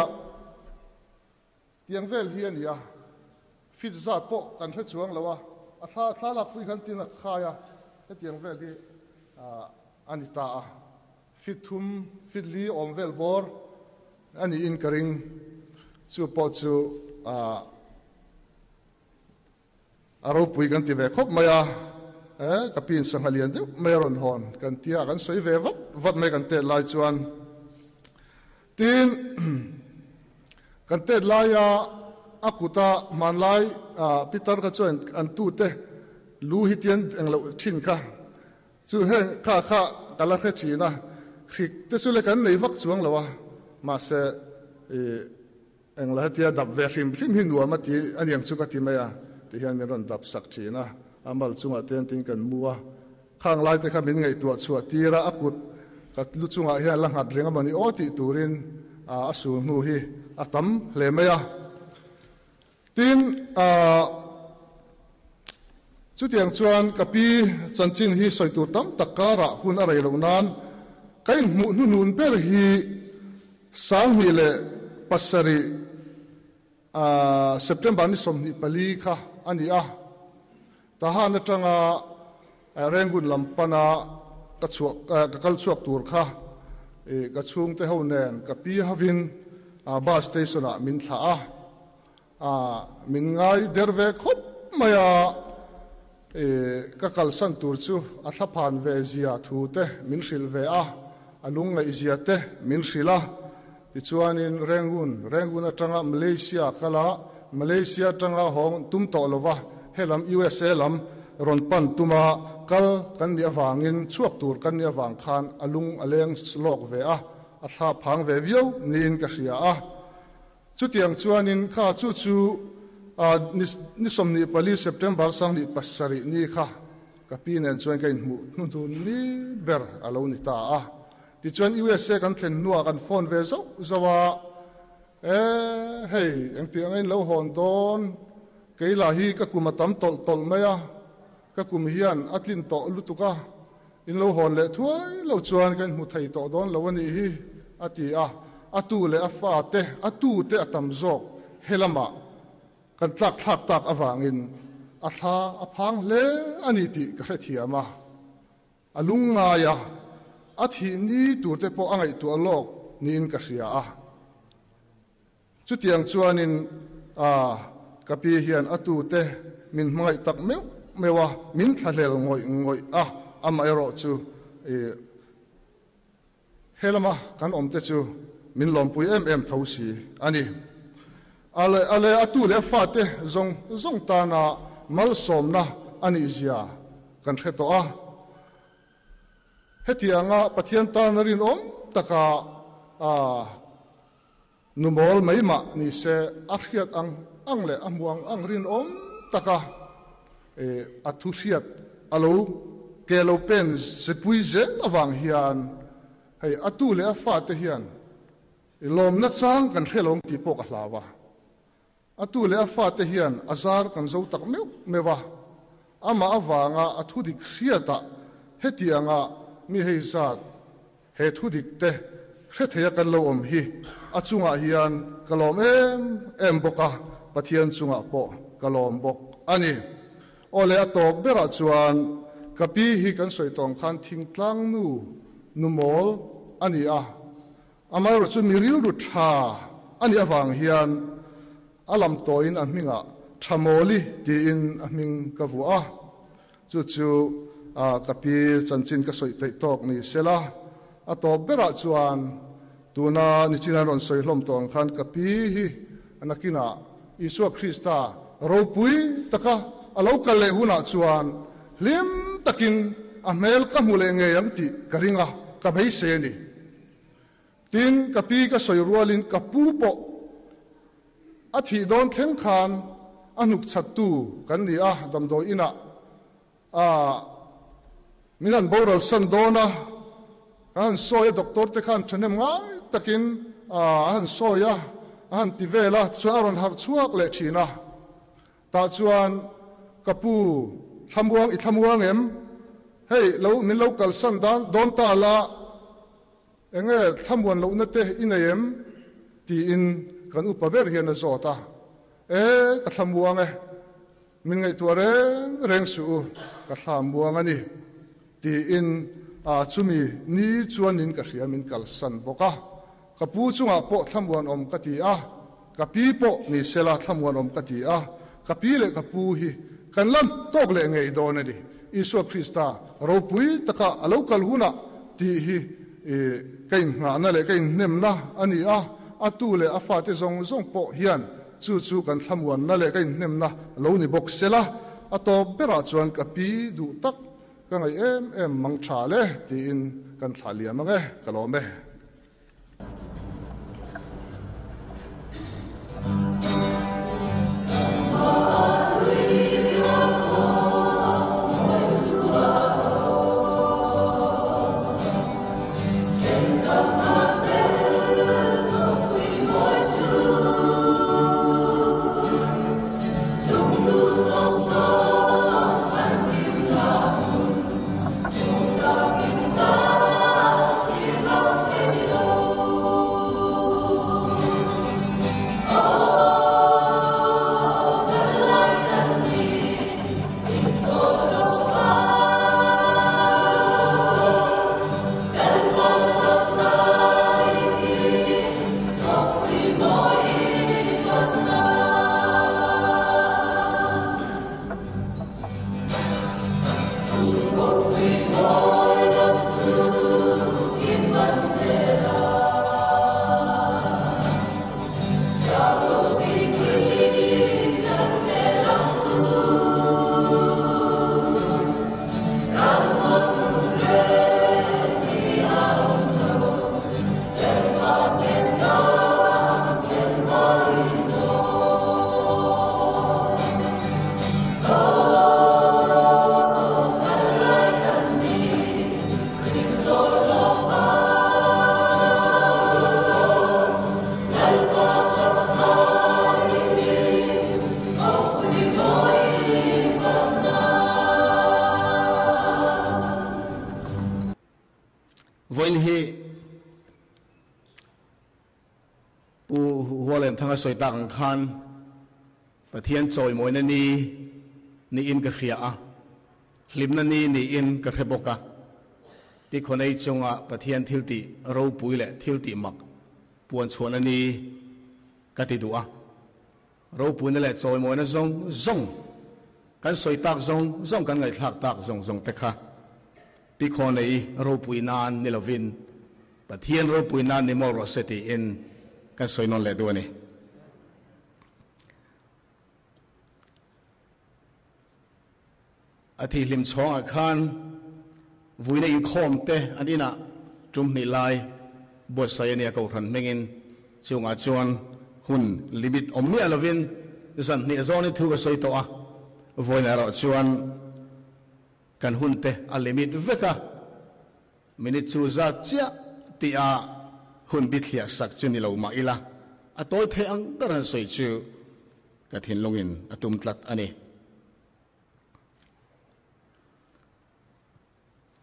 Tiang vel hi a ni a, fit zat pawh kan hre chuang lo a, a thla thla lakpui khan tin a khai a, hetiang vel hi a ni ta a, fit thum, fit li awm vel bawr a niin ka ring, chu pawh chu A ropui kan ti ve khawp mai a, e ka pin sangha lian deuh mai a rawn hawn kan tia kan sawi ve vat vat mai kan tet lai chuan. Tin, kan tet laia a kuta hmanlai pitar kha chuan an tute lu hi tian engloh thin kha chu heng kha kha ka la hre thin a, hrik te chu le kan nei vak chuang lo a, mahse i Engla hetia dap ve hrim hrim hi nuam a ti aniang chu ka ti mai a, ti hian min rawn dap sak thin a, a mal chungah te antin kan mu a, khang lai te kha min ngaihtuah chhuah tir a, a kut ka lu chungah hian la nghat reng amawni aw tih turin a sul hnu hi a tam hle mai a. Tin, chutiang chuan ka pi chanchin hi sawi tur tam tak karah hun a rei loh nan ka inhmuh hnuhnun ber hi 2007 September ni 24 kha a ni a. Tahan atanga Rangoon lam pana ka chhuah ka kal chhuak tur kha ka chhungte ho nen ka pi hovin bus station ah min thlah a. A, min ngai der ve khawp mai a, e, ka kalsan tur chu a thlaphan ve zia thu te min hrilh ve a, a lungngaih zia te min hrilh a. Tichuanin Rangoon, Rangoon atanga Malaysia kal a, Malaysia atanga hawng tum tawh lova helam USA lam rawn pan tuma kal kan nih avangin chhuak tur kan nih avang khan a lung a leng lawk ve a, a thlaphang ve viau niin ka hria a. Chutiang chuanin kha chu chu ni 24 September 2007 ni kha ka pi nen chuan ka inhmuh hnuhnun ni ber a lo ni ta a. Tichuan USA kan thlen hnuah kan phone ve zauh zauh a, E hei engtih angin lo hawn dawn, kei lah hi ka kum a tam tawlh tawlh mai a, ka kum hian a tlin tawh lutuk a, In lo hawn leh thuai lo chuan kan hmu thei tawh dawn lo a nih hi, a ti a. A tu leh a fate, a tute a tam zawk he lamah kan tlak thlak tak avangin a thla a phang hle a ni tih ka hrethiam a. A lungngai a, a thih ni turte pawh a ngaihtuah lawk niin ka hria a. Chutiang chuanin a ka pi hian a tute min hmangaih tak meuh meuh a, min thlahlel ngawih ngawih a, amaherawh chu i he lama kan awmte chu min lawmpui em em tho si a ni. A leh a leh a tu leh a fate zawng zawng tana malsawmna a nih zia kan hre tawh a. Hetianga Pathian tana rinawm taka nu mawl mai mah ni se a hriat ang ang leh a hmuh ang ang rinawm taka a thu hriat a lo ke lo pen zepui zel avang hian hei a tu leh a fate hian i lawmna chang kan hre lo ang tih pawh ka hlau a. A tu leh a fate hian a zar kan zo tak meuh meuh a, amah avanga a thudik hriatah hetianga mi hei zat he thudik te hre theia kan lo awm hi a chungah hian ka lawm em em bawk a, Pathian chungah pawh ka lawm bawk a ni. Aw le, a tawp berah chuan ka pi hi kan sawi tawng khan thingtlang nu nu mawl a ni a, Amaherawh chu mi rilru tha a nih avang hian a lam tawhin a hmingah Thamawli tiin a hming ka vuah a, chu chu ka pi chanchin ka sawi theih tawk ni sela. A tawp berah chuan tuna nichin an rawn sawi hlawm tawh ang khan ka pi hi nakinah Isua Krista ropui taka a lo kal leh hunah chuan hlim takin a hmel ka hmu leh ngei ang tih ka ring a, ka beisei a ni. Tin, ka pi ka sawi rualin ka pu pawh a thih dawn thleng khan a hnuk chhattu kan ni a, damdawi inah a min han boral san dawn a, ka han sawi a, doctor te khan thahnem ngai takin a han sawi a, a han ti vel a, tichuan a rawn harh chhuak leh thin a. Tah chuan, Ka pu, thlamuang i thlamuang em? Hei, lo min lo kalsan dan dawn ta la, enge thlamuan lohna te i nei em? tiin kan upa ber hian a zawt a. E, ka thlamuang e, min ngaihtuah reng reng suh u, ka thlamuang a ni, tiin a chumi ni chuanin ka hria min kalsan bawk a. Ka pu chungah pawh thlamuanawm ka ti a, ka pi pawh ni sela thlamuanawm ka ti a, ka pi leh ka pu hi kan la tawk leh ngei dawn a ni. Isua Krista ropui taka a lo kal hunah tih hi ka inngahna leh ka inhnemna a ni a, a tu leh a fate zawng zawng pawh hian chu chu kan thlamuanna leh ka inhnemna lo ni bawk sela, a tawp berah chuan ka pi duh tak ka ngaih em em mang tha le tiin kan thlah liam ang e, ka lawm e. Vawiin hi Pu Hualemthanga sawi tak ang khan Pathian chawimawina ni niin ka hria a, hlimna ni niin ka hre bawk a. Pi Khonei chunga Pathian thiltih ropui leh thiltih mak puan chhuahna ni ka ti duh a. Ropuina leh chawimawina zawng zawng, kan sawi tak zawng zawng, kan ngaihthlak tak zawng zawng te kha Pi Khonei ropui nan ni lovin Pathian ropui nan ni mawlh rawh se tiin kan sawi nawn leh duh a ni. A thihlim chhawngah khan Vuina inkhawm te an inah tum hnih lai buatsaih a nia Kohhran hmingin chungah chuan hun limit awm miah lovin zan hnih zawnin thu ka sawi tawh a, vawiin erawh chuan kan hun te a limit vek a, minute chu zat chiah tih a hun bithliah sak chu ni lo mah ila a tawi theih ang ber han sawi chu ka thinlungin a tum tlat a ni.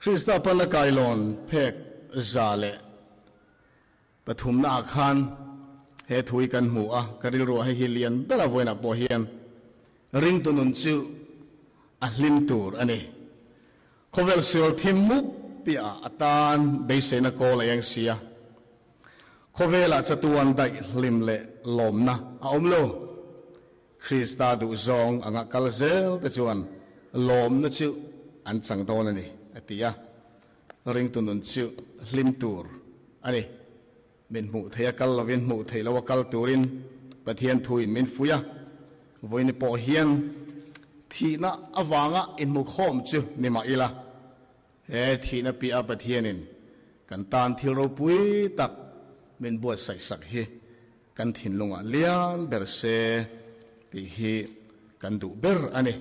Krista Palna Kailawn phek 103 naah khan he thu hi kan hmu a, ka rilruah hei hi lian ber a vawiinah pawh hian ringtu nun chu a hlim tur a ni. Khawvel sual thim mup piahah a tan beiseina kawl a eng si a, khawvelah chatuan daih hlim leh lawmna a awm lo. Krista duhzawng anga kal zel te chuan lawmna chu an chang dawn a ni, a ti a. Ringtu nun chu hlim tur a ni. Min hmuh theih a kal lovin hmuh theih lo a kal turin Pathian thuin min fuih a. Vawiini pawh hian thihna avanga inhmukhawm chu ni mah ila, he thihna piah a Pathianin kan tan thil ropui tak min buatsaih sak hi Kan thinlungah lian ber se tih hi kan duh ber a ni.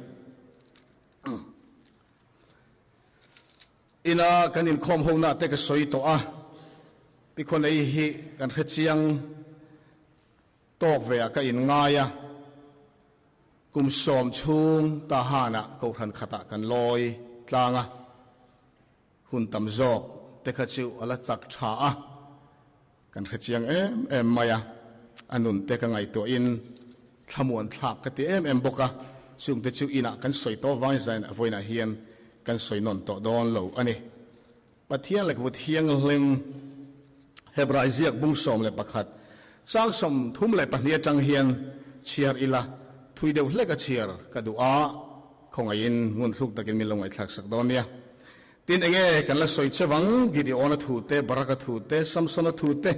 Ina kan inkhawm hona te ka sawi tawh a, Pikhawnei hi kan hrechiang tawk ve ah ka inngai a, kum 10 chhung Tahanah Kohhran khatah kan lawi tlang a. Hun tam zawk te kha chu a la chak tha a, kan hrechiang em em mai a, a nun te ka ngaihtuahin thlamuan thlak ka ti em em bawk a, chung te chu inah kan sawi tawh vang zain vawiinah hian kan sawi nawn tawh dawn lo a ni. Pathian lehkhabu thianghlim Hebrai ziak bung 11 chang 32 atang hian chhiar ila thui deuh hlek a chhiar ka duh a, Khawngaihin ngun thluk takin min lo ngaihthlak sak dawn nia. Tin, enge kan la sawi che vang? Gideon-a thu te, Barak-a thu te, Samson-a thu te,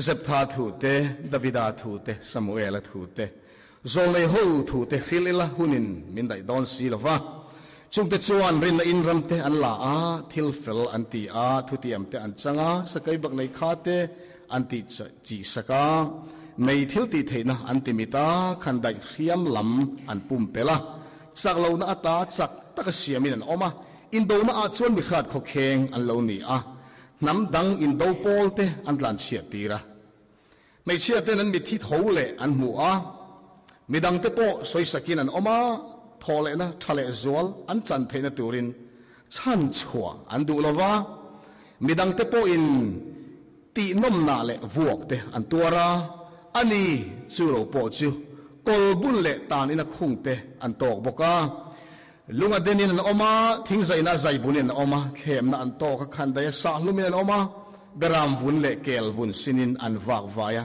Zeptha thu te, Davida thu te, Samuel-a thu te, Zawlnei ho thu te hril ila hunin min daih dawn si lo va. Chungte chuan rinna in ram te an la a, thil fel an ti a, thutiam te an chang a, sakai bak nei kha te an tih chih sak a, mei thil tih theihna an ti mit a, khan daih hriam lam an pumpelh a, chak lohna ata chak taka siamin an awm a, indona ah chuan mi hrat khawkheng an lo ni a, hnam dang indo pawl te an tlanchhiat tir a. Hmeichhia ten an mitthi tho leh an hmu a, midang te pawh sawisakin an awm a, thaw lehna tha leh zual an chan theihna turin chhan chhuah an duh lo va, midang te pawhin tihnawmnah leh vuak te an tuar a, ani chu lo pawh chu kawl bun leh tan ina khung te an tawk bawk a. Lunga denin an awm a, thingzaina zai bunin an awm a, thlemna an tawk a, khandaia sah hlumin an awm a, beram vun leh kel vun sinin an vak vai a,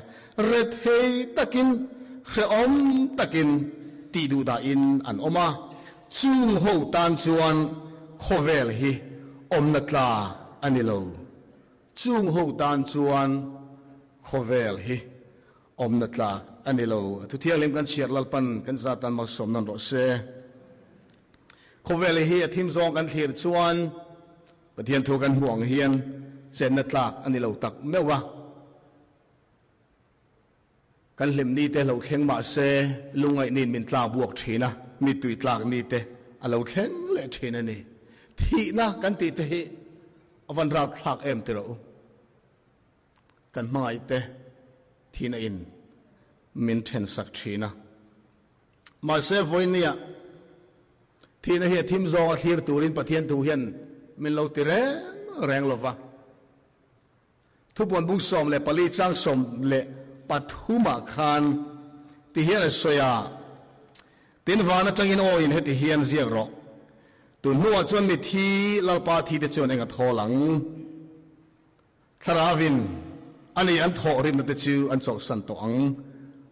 rethei takin, hrehawm takin tih duh dahin an awm a, chung ho tan chuan khawvel hi awmna tlak a ni lo. Chung ho tan chuan khawvel hi awmna tlak a ni lo. A thuthianghlim kan chhiar Lalpan kan zatan malsawm nawn rawh se. Khawvel hi a thim zawng kan thlir chuan Pathian thu kan hmuh ang hian chenna tlak a ni lo tak meuh a. Kan hlim ni te lo thleng mah se lungngaih niin min tlak buak thin a, mittui tlak ni te a lo thleng leh thin a ni. Thihna kan tih te hi a van rapthlak em ti rawh u. Kan hmangaih te thihna in min then sak thin a. Mahse vawinia thihna hi a thim zawng a thlir turin Pathian thu hian min lo ti reng reng lova. Thupuan bung 14 chang 13 ah khan ti hian a sawi a, Tin van atangin aw in heti hian ziak rawh. Tun hnuah chuan mithi Lalpa thi te chuan eng a thawl ang? Thlarauin a ni an thawh rinna te chu an chawlhsan tawh ang,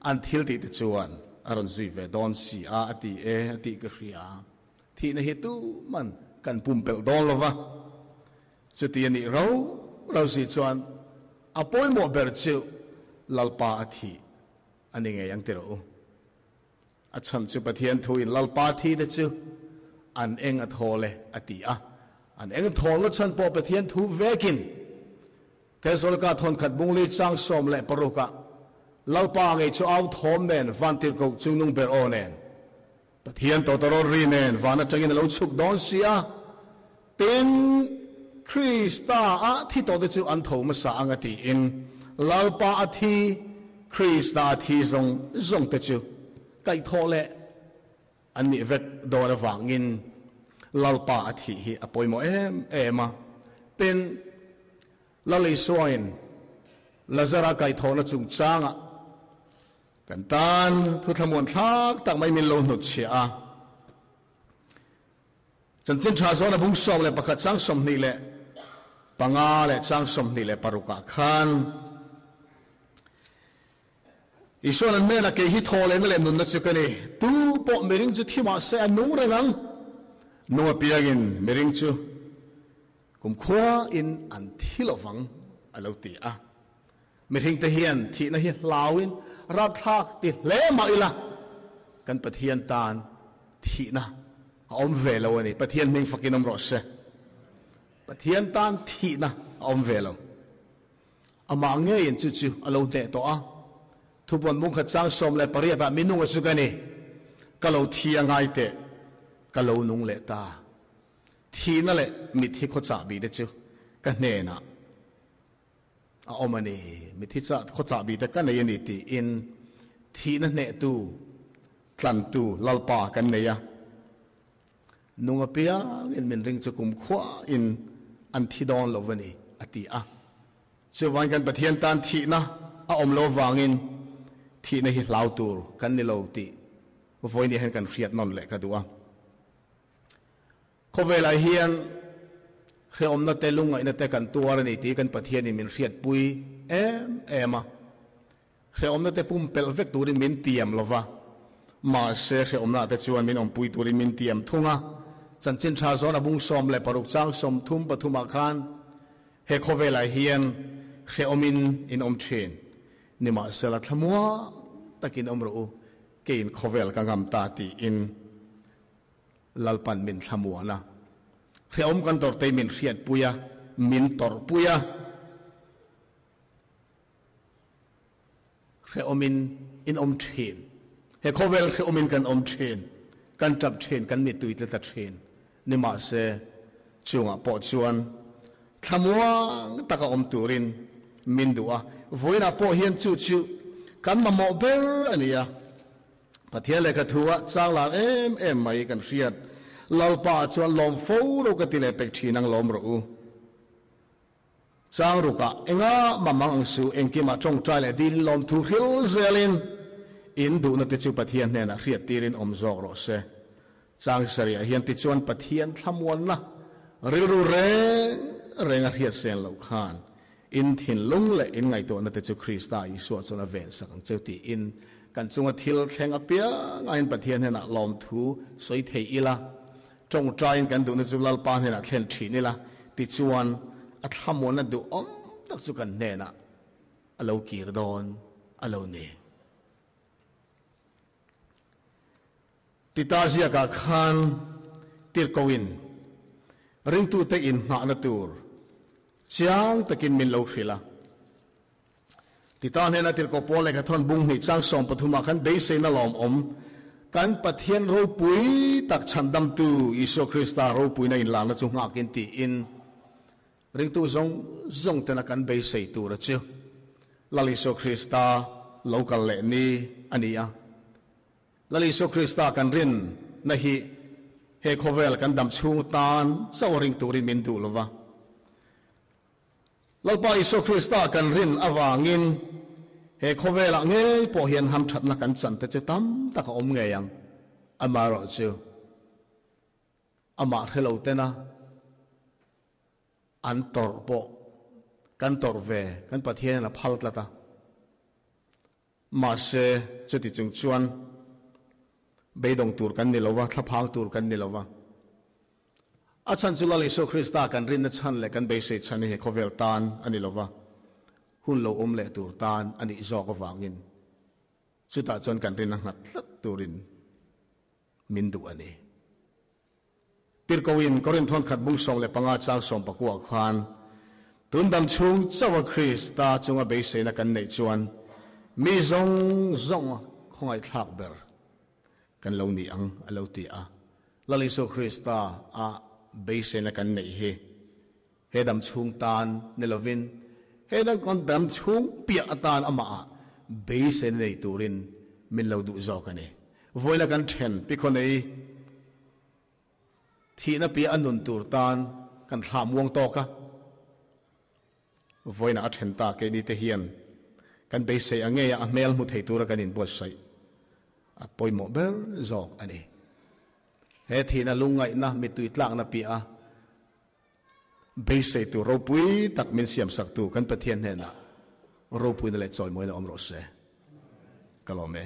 an thil tih te chuan a rawn zui ve dawn si a, a ti e, a tih ka hria. Thihna hi tuman kan pumpelh dawn lo va, chuti a nih ro ro si chuan a pawimawh ber chu Lalpa a thih a ni ngei ang ti rawh u. A chhan chu Pathian thuin Lalpa thi te chu an eng a thawl e a ti a. An eng thawlna chhan pawh Pathian thu vekin Thesalonika thawnkhat bungli chang 16 ah Lalpa ngei chu au thawm nen vantirhkoh chungnung ber aw nen Pathian tawtawrawt ri nen van atangin a lo chhuk dawn si a, tin, Krista a thi tawhte chu an tho hmasa ang a tiin Lalpa a thi, Krista a thi zawng zawngte chu kaihthawh leh an nih vek dawn avangin Lalpa a thih hi a pawimawh em em a. Tin, Lal Isuain Lazara kaihthawhna chungchangah Kan tan thu thlamuan thlak tak mai min lo hnutchhiah a. Chanchin tha zawn a bung 11 chang 25 leh chang 26 ah khan Isuan an hnenah kei hi thaw lehna leh nunna chu ka ni. Tu pawh miring chu thi mah se a nung reng ang. Nung apiangin miring chu kumkhua in an thi lovang a lo ti a. Mihringte hian thihna hi hlauin rapthlak ti hle mah ila, kan Pathian tan thihna a awm ve lo a ni. Pathian hming fakin awm rawh se. Pathian tan thihna a awm ve lo. Amah ngeiin chu chu a lo hneh tawh a. Thupuan mungkhat chang 18 ah minung a chu ka ni. Ka lo thi a ngai teh, ka lo nung leh ta. Thihna leh mitthi khawchah bih te chu ka hnenah A awm a ni, mithi chah khawchah bite ka nei a ni tiin thihna hnehtu, tlantu Lalpa kan nei a. Nung apiangin min ring chu kumkhuain an thi dawn lo a ni, a ti a. Chuvangin kan Pathian tan thihna a awm lo avangin thihna hi hlau tur kan ni lo tih vawiin hian kan hriat nawn leh ka duh a. Khawvelah hian hrehawmna te, lungngaihna te kan tuar a ni tih kan Pathianin min hriatpui em em a. Hrehawmna te pumpelh vek turin min tiam lo va, mahse hrehawmna te chuan min awmpui turin min tiam thung a. Chanchin tha zawn a bung 16 chang 33 ah khan he khawvelah hian hrehawmin in awm thin. Nimahsela thlamuang takin awm rawh u, keiin khawvel ka ngam ta tiin. Lalpan min thlamuan a, hrehawm kan tawrhtei min hriatpui a, min tawrhpui a, hrehawmin in awm thin. He khawvel hrehawmin kan awm thin, kan tap thin, kan mittui tla ta thin. Nimahse, chungah pawh chuan thlamuang taka awm turin min duh a, vawiinah pawh hian chu chu kan mamawh ber a ni a. Pathian lehkha thu ah chang lar em em mai kan hriat. Lalpa ah chuan lawm fo ro ka ti leh pek thin ang lawm rawh u. Chang ruk ah enga mah mang ang suh engkim ah tawngtai leh dil lawm thu hril zel in in duhna te chu Pathian hnenah hriat tir in awm zawk rawh se. Chang sarih ah hian tichuan Pathian thlamuanna rilru reng reng a hriat sen loh khan In thinlung leh in ngaihtuahna te chu Krista Isua chuan a vensak ang cheu tiin kan chunga thil thleng apiangah in Pathian hnenah lawmthu sawi thei ila, tawngtaiin kan duhna chu Lalpa hnenah thlen thin ila, tichuan a thlamuanna duhawm tak chu kan hnenah a lo kir dawn a lo ni. Tita ziakah khan tirhkoin ringtute inhnahna tur chiang takin min lo hrilh a. Tita hnena tirhkoh Paul lehkha thawn bung hnih chang 13 ah khan beiseina lawmawm kan Pathian ropui tak chhandamtu Isua Krista ropuina inlakna chu nghakin tiin ringtu zawng zawng tena kan beisei tura chu Lal Isua Krista lo kal leh ni a ni a. Lal Isua Krista kan rin na hi he khawvel kan dam chhung tan chauh ring turin min duh lova. Lalpa Isua Krista kan rin avangin he khawvelah ngei pawh hian hamthatna kan chan te chu tam tak a awm ngei ang. Amaherawhchu amah hrelo tena An tawrh pawh kan tawrh ve, kan Pathianin a phal tlat a. Mahse, chuti chung chuan beidawng tur kan ni lo va, thlaphang tur kan ni lo va. A chhan chu Lal Isua Krista kan rinna chhan leh kan beisei chhan hi he khawvel tan a ni lo va, hun lo awm leh tur tan a nih zawk avangin chutah chuan kan rinna nghat tlat turin min duh a ni. Tirhkohin Korinth hawn khat bung 15 chang 19 ah khan, Tun dam chhung chauha Krista chunga beiseina kan neih chuan mi zawng zawng khawngaihthlak ber kan lo ni ang a lo ti a. Lal Isua Krista a beiseina kan neih hi he dam chhung tan ni lovin he dam chhung piah atan amah ah beiseina nei turin min lo duh zawk a ni. Vawiina kan then Pikhawnei thihna piah a nun tur tan kan thlah muang tawk a. Vawiinah a then ta keini te hian kan beisei a ngei a, a hmel hmu thei tura kan inbuatsaih a pawimawh ber zawk a ni. He thihna lungngaihna mittui tlakna piah a beisei tur ropui tak min siamsaktu kan Pathian hnenah ropuina leh chawimawina awm rawh se. Ka lawm e.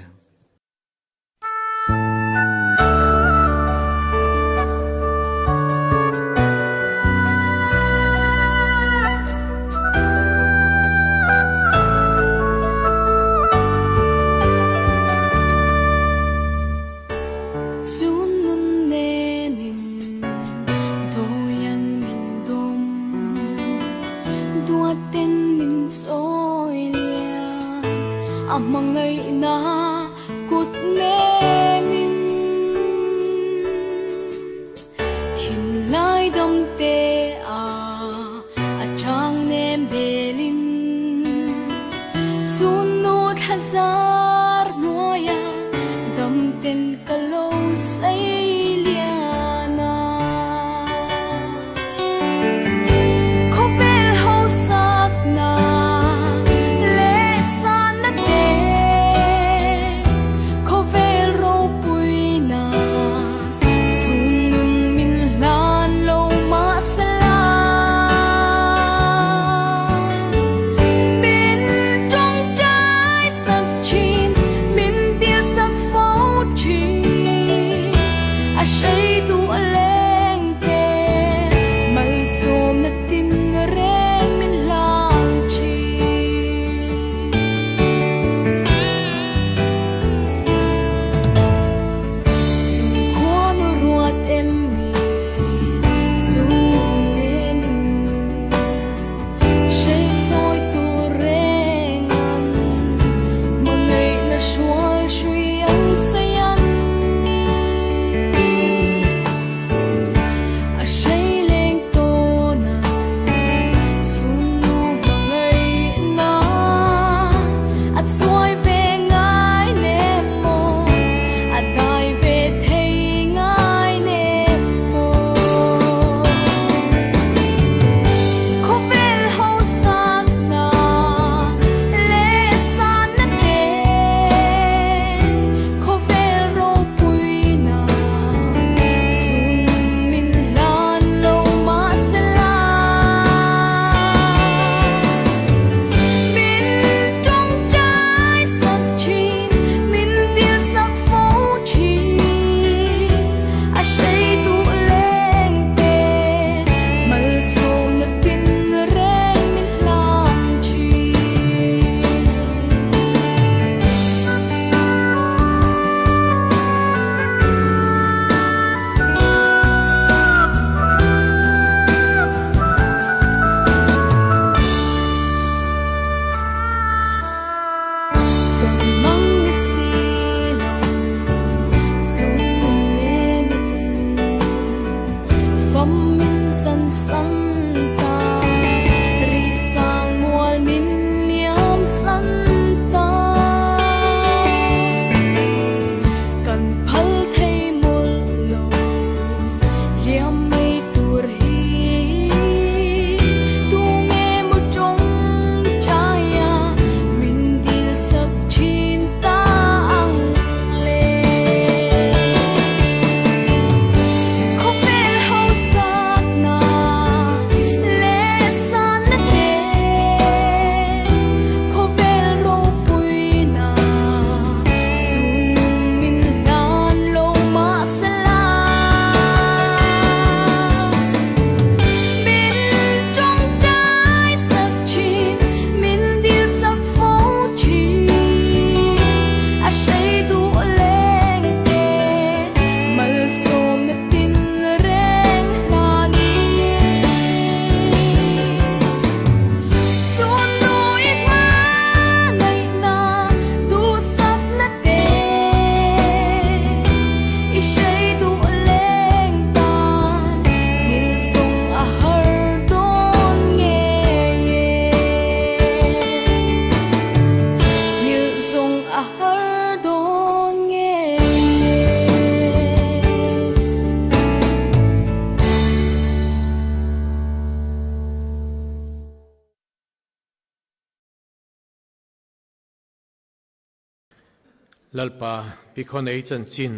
Lalpa Pikhonei chanchin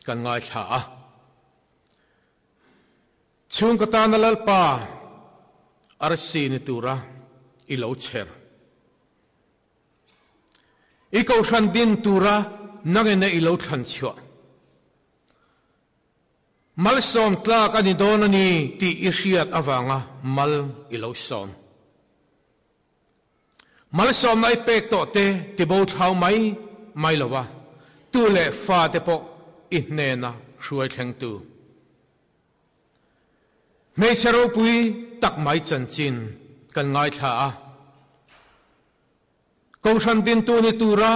kan ngaithla a. Chhungkaw tana Lalpa arsi ni tura i lo chher. I kohhran din tura nangina i lo thlan chhuah. Malsawm tlak a ni dawn a ni tih i hriat avanga mal i lo sawm. Malsawmna i pek tawh te ti bo thlau mai mai lo a, tu leh fa te pawh i hnena hruai thlengtu. Hmeichhe ropui tak mai chanchin kan ngaithla a. Kohhran dintu ni tura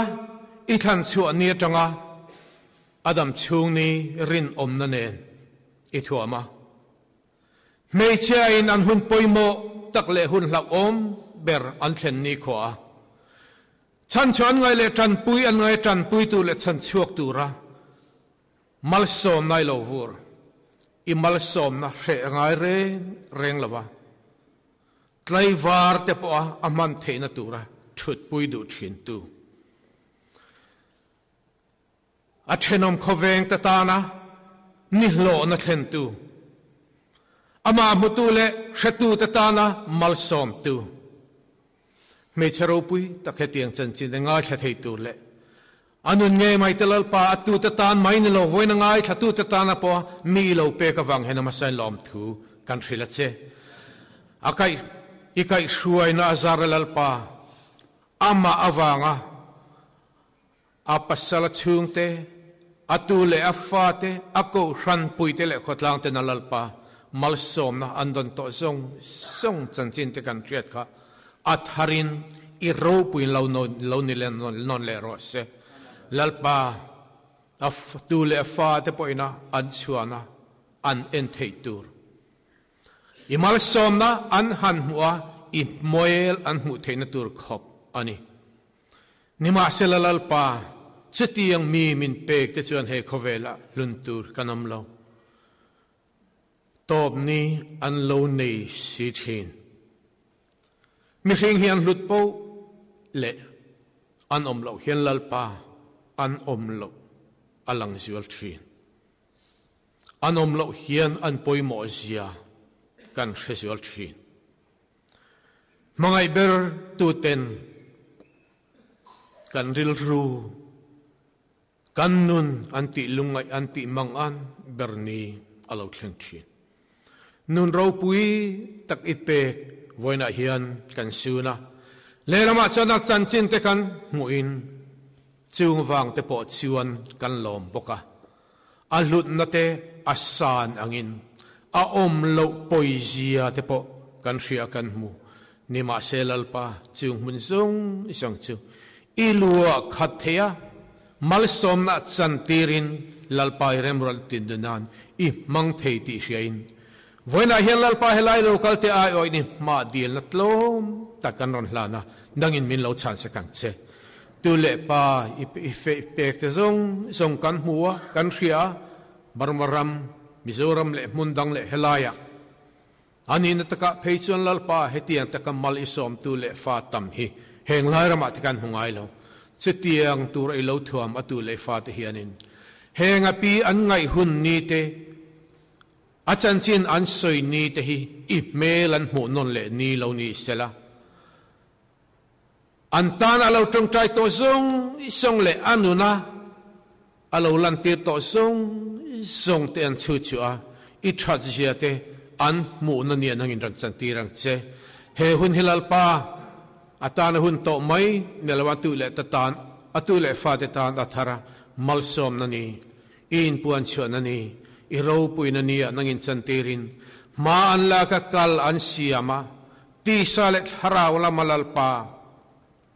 i thlan chhuah ni atanga a dam chhung ni rinawmna nen i thuam a. Hmeichhiain an hun pawimawh tak leh hun hlauhawm ber an thlen ni khawh a, chhanchhuah an ngai leh tanpui an ngai tanpuitu leh chhanchhuak tura malsawmna i lo vur. I malsawmna hreh a ngai reng reng lo a, tlaivar te pawha a hman theihna tura thutpui duh thintu. A thenawm khawveng te tana nihlawhna thlentu, amah hmutu leh hretu te tana malsawmtu, hmeichhe ropui tak hetiang chanchin te ngaithla thei tur leh a nun ngei mai te Lalpa a tute tan mai ni lo vawiin a ngaithlatu te tana pawha mi i lo pek avang hian a hmasain lawmthu kan hrilh a che. A kaih i kaihhruaina a zar a Lalpa amah avanga A pasal a chhungte, a tu leh a fate, a kohhran puite leh khawtlang ten a Lalpa malsawmna an dawn tawh zawng zawng chanchin te kan hriat kha a tharin i ropuiin lo lo ni nawn leh rawh se. Lalpa a tu leh a fate pawhina an chhuahna an en theih tur i malsawmna an han hmuh a, i hmuel an hmuh theihna tur khawp a ni. Nimahsela Lalpa, chutiang mi min pek te chuan he khawvelah hlun tur kan awm lo. Tawp ni an lo nei si thin. Mihring hi an hlut poh leh an awm loh hian Lalpa an awm loh a lang zual thin. An awm loh hian an pawimawh zia kan hre zual thin. Hmangaih ber tuten kan rilru, kan nun an tih lungngaih an tih mang an ber ni a lo thleng thin. Nun ropui tak i pek vawiinah hian kan sun a, lehlamah chuan a chanchin te kan hmuhin chung vang te pawh chuan kan lawm bawk a. A hlutna te a san angin a awm loh pawizia te pawh kan hria kan hmu. Nimahse Lalpa chung hmun zawng zawng chu i luah khat thei a, malsawmna chan tirin Lalpa i remrual tin dun nan i hmang thei tih hriain vawiinah hian Lalpa helai lo kal te aiawih ni hmah dilna tlawm tak kan rawn hlan a, nangin min lo chhan sek ang che. Tu leh pa i feih pek te zawng zawng kan hmu a, kan hria a, Burma ram, Mizoram leh hmun dang leh helaiah a nihna takah phei chuan Lalpa hetiang taka mal i sawmtu leh fa tam hi heng lai ramah te kan hmu ngai lo. Chutiang tur i lo thuam a tu leh fa te hianin heng a pi an ngaih hun ni te, a chanchin an sawi ni te hi i hmel an hmuh nawn leh ni lo ni sela. An tan a lo tawngtai tawh zawng zawng leh a nuna a lo lantir tawh zawng zawng te an chhu chu a, i that zia te an hmuhna ni an angin rawn chantir ang che. He hun hi Lalpa a tan a hun tawh mai ni lo a tu leh ta tan a tu leh fate tan a thar a, malsawmna ni, i inpuan chhuahna ni, i ropuina ni ah nangin chantirin hma an lak a kal an siam a, Tisa leh thlarau lama Lalpa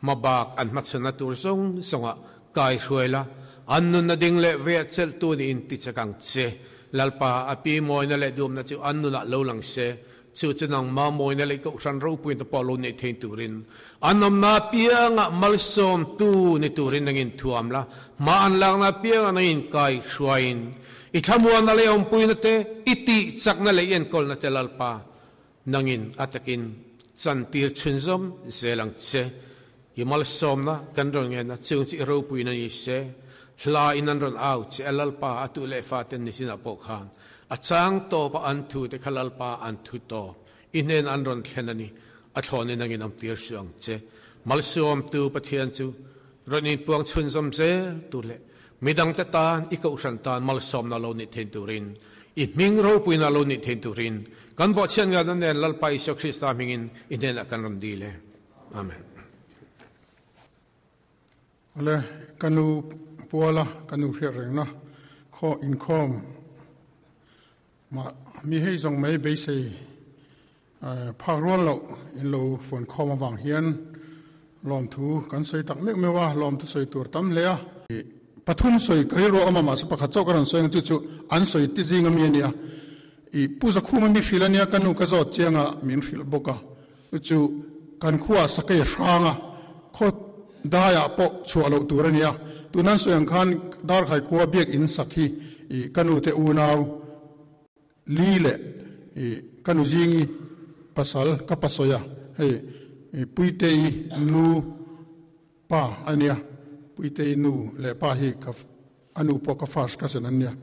hmabak an hmachhanna tur zawng zawngah kai hruai la, an nunna ding leh veiah chelhtu niin ti chak ang che. Lalpa, a pi mawina leh duamna chu an nunah lo lang se, chu chu nangma mawina leh kohhran ropuina pawh lo neih theih turin, an awmna apiangah malsawmtu ni turin nangin thuam la, hma an lakna apiangah nangin kai hruaiin, i thlamuanna leh awmpuina te, i tihchakna leh i enkawlna te Lalpa, Nangin a takin chantir chhunzawm zel ang che. I malsawmna kan rawn ngen a, chung chu i ropuina ni se, hla in an rawn au che a Lalpa a tu leh fa ten nichinah pawh khan a chang tawp a an thu te kha Lalpa an thu tawp i hnen an rawn thlen a ni, a thlawn in angin awm tir suh ang che. Malsawmtu Pathian chu rawn inpuang chhunzawm zel tur leh midangte tan i kohhran tan malsawmna lo nih thein turin, i hming ropuina lo nih thein turin kan bawhchhiat ngalna nen Lalpa Isua Krista hmingin i hnenah kan rawn dil e. Amen. Ale, ka nu puala ka nu hriat rengna khaw inkhawm mah mi hei zawng mai beisei phak rual loh in lo fawn khawm avang hian lawmthu kan sawi tak meuh meuh a, lawmthu sawi tur tam hle a. Pathum sawi ka rilru a awm a, mahse pakhat chauh ka rawn sawi ang chu chu an sawi ti zing ami a nia. I Pu Zakhuma mi hrilh a nia, ka nu ka zawt chiang a, min hrilh bawk a. Chu chu kan khua sakei hranga khaw daiah pawh chhuah loh tur a nia. Tunan sawi ang khan Darkhai khua biakinn sak hi i ka nu te unau li leh i ka nu zingi pasal ka pasawi a, hei i Puitei nu pa a nia. Puitei nu leh pa hi ka a nu pawh ka first cousin an nia.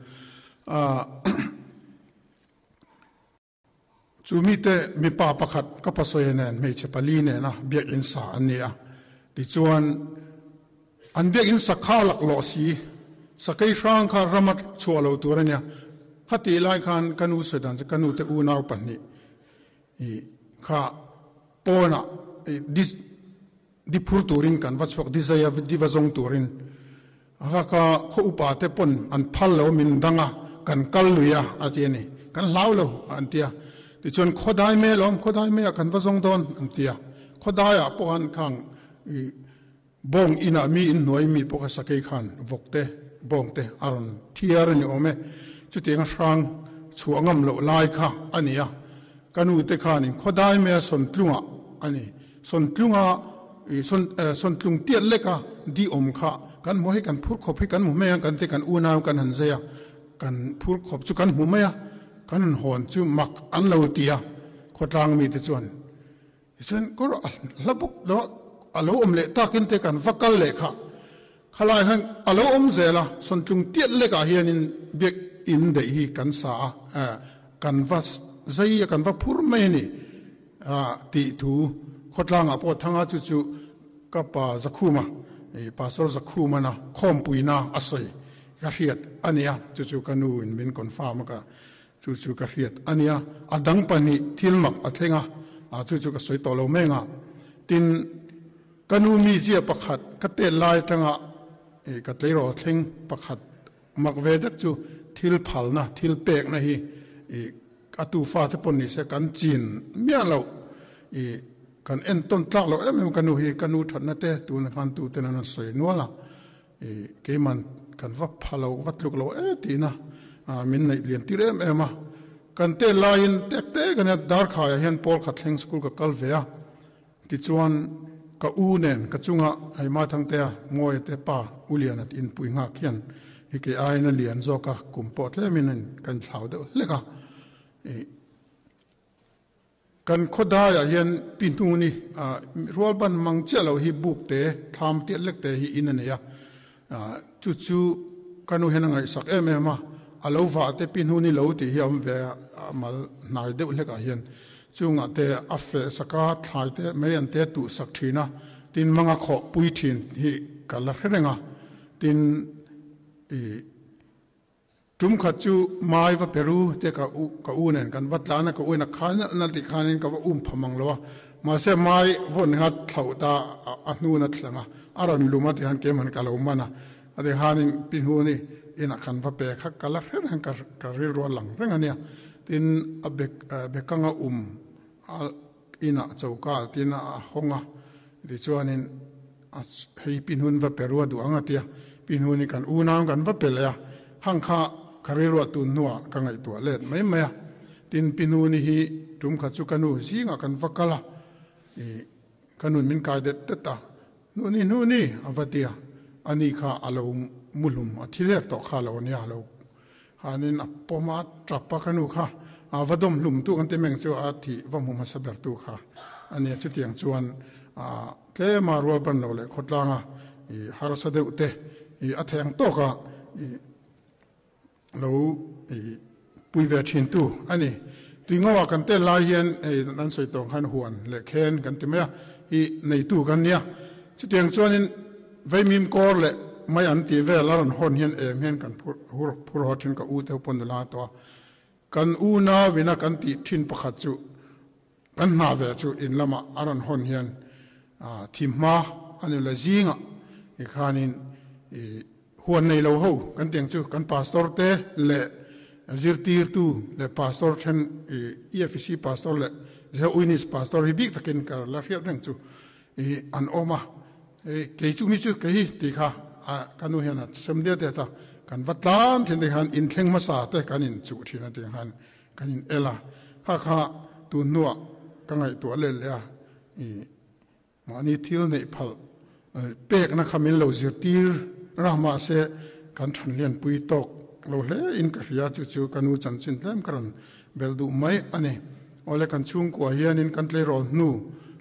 Chu mite mipa pakhat ka pasawi nen hmeichhe pali nena biakinn sa an ni a, tichuan an biakinn sa kha laklawh si, sakei hrang kha rama chhuah lo tur a nia. Khatih lai khan ka nu sawi dan chu ka nute unau pahnih kha pawnah di phur turin kan va chhuak, di zaia di va zawng turin. A ka khaw upa te pawn an phal lo min dang a, kan kal lui a, a ti a ni. Kan hlau lo, an ti a. Tichuan khawdai mai alawm, khawdai maiah kan va zawng dawn, an ti a. Khawdaiah pawh khan khang i bawng inah mi inhnuai mi pawh kha sakei khan vawk te, bawng te a rawn thiar a ni awm e. Chutianga hrang chhuah ngam loh lai kha a ni a. Ka nu te khanin khawdai maia sawntlungah a ni. Sawntlunga i sawntlung tiat leka di awm kha kan hmu a, hei kan phur khawp hi kan hmu mai a, kan ti kan unau kan han zai a, kan phur khawp chu kan hmu mai a, kan han hawn chu mak an lo ti a, khawtlang mite chuan tichuan kawr a hla bawk lo a, a lo awm leh takin te kan va kal leh kha, khalai khan a lo awm zel a, sawntlung tiat lekah hianin biakinn daih hi kan sa a, kan va zai a, kan va phur mai a ni. A tih thu khawtlangah pawh thanga chu chu ka pa Zakhuma, Pastor Zakhumana khawmpuina a sawi ka hriat a nia, chu chu ka nu in min confirm a ka chu chu ka hriat a nia. A dang pahnih thil mak a thleng a, chu chu ka sawi tawh lo meng a. Tin, ka nu mi zia pakhat ka tel lai atanga ka tleirawl thleng pakhat mak ve deuh chu thil phalna, thil pekna hi A tu fate pawh ni se kan chin miah loh i kan entawn tlak loh em em ka nu hi ka nu thatna te tuna khan tu ten an rawn sawi nual a i keiman kan va pha lo va tluk lo e tihna min neih lian tir em em a kan tel laiin tek tek ania Darkhaiah hian Paul khat thleng school ka kal ve a tichuan ka u nen ka chunga hei Mathangtea Mawia te pa U Liana tih inpui nghak hian hi kei aiin a lian zawk a, kum pawh tlemin a kan thlau deuh hlek a. Ih kan khawdaiah hian pi hnuni rual ban mang chiah loh hi buk te thlam tiat lek te hi in a nei a, chu chu ka nu hian a ngaihsak em em a, a lo vah te pi hnuni lo tih hi a awm ve a mal hnai deuh hlekah hian chungah te a feh sak a, thlai te mai an te tuh sak thin a, tin manga khawh pui thin hi ka la hre reng a. Tin, i tum khat chu mai va Peru te ka u ka u nen kan va tlan a, ka u in a khai nalh nalh tih khanin ka va um pha mang lo a, mahse mai vawn kha thlauh ta a hnun a thleng a, a rawn lum a tikhan keimahni ka lo man a, a ti khanin pi hnuni inah kan va pe kha ka la hre reng ka ka rilru a lang reng a nia. Tin, a bek bekanga um a inah choka tin a hawng a, tichuanin A hei pi hnun va pe rua duh ang a ti a, pi hnun hi kan unau kan va pe leh a, hang kha ka rilruah tun hnuah ka ngaihtuah let mai mai a. Tin, pi hnuni hi tum kha chu ka nu zingah kan va kal a, ih ka nun min kai det det a, Hnuni hnuni a va ti a, ani kha a lo muhlum a thi lek tawh kha lo nia lo khanin a pawm a tap a ka nu kha a va dawm hlum tu kan ti meng chu a thih va hmu hmasa ber tu kha a nia chutiang chuan Tlema rual ban lo leh khawtlanga i harsa deuh te i a thei ang tawka i lo i pui ve thin tu ani. Tuingawa kan tel lai hian hei an sawi tawng khan huan leh khen kan ti mai a, i neitu kan nia. Chutiang chuanin vaimim kawr leh mai an tih vel a rawn hawn hian em hian kan phur hur phur haw thin ka u te ho pawn nula tawh a. Kan u nauina kan tih thin pakhat chu kan hna ve chu in lamah a rawn hawn hian thim hma a ni la zingah i khanin i huan nei lo ho kan tiang chu kan pastor te leh zirtirtu leh pastor then i EFC pastor leh Zeuinis pastor hi bik takin ka la hriat reng chu i an awm a. Kei chu mi chu kei hi tih kha ka nu hian a sem diat diat a, kan va tlan thin te khan inthleng hmasa te kan in chuh thin a tih khan kan in el a, kha kha tun hnuah ka ngaihtuah let leh a, i mahni thil neih phal pekna kha min lo zirtir ra mahse kan than lianpui tawk lo hle in ka hria, chu chu ka nu chanchin tlem ka rawn bel duh mai a ni. Awle kan chhungkua hianin kan tleirawl hnu,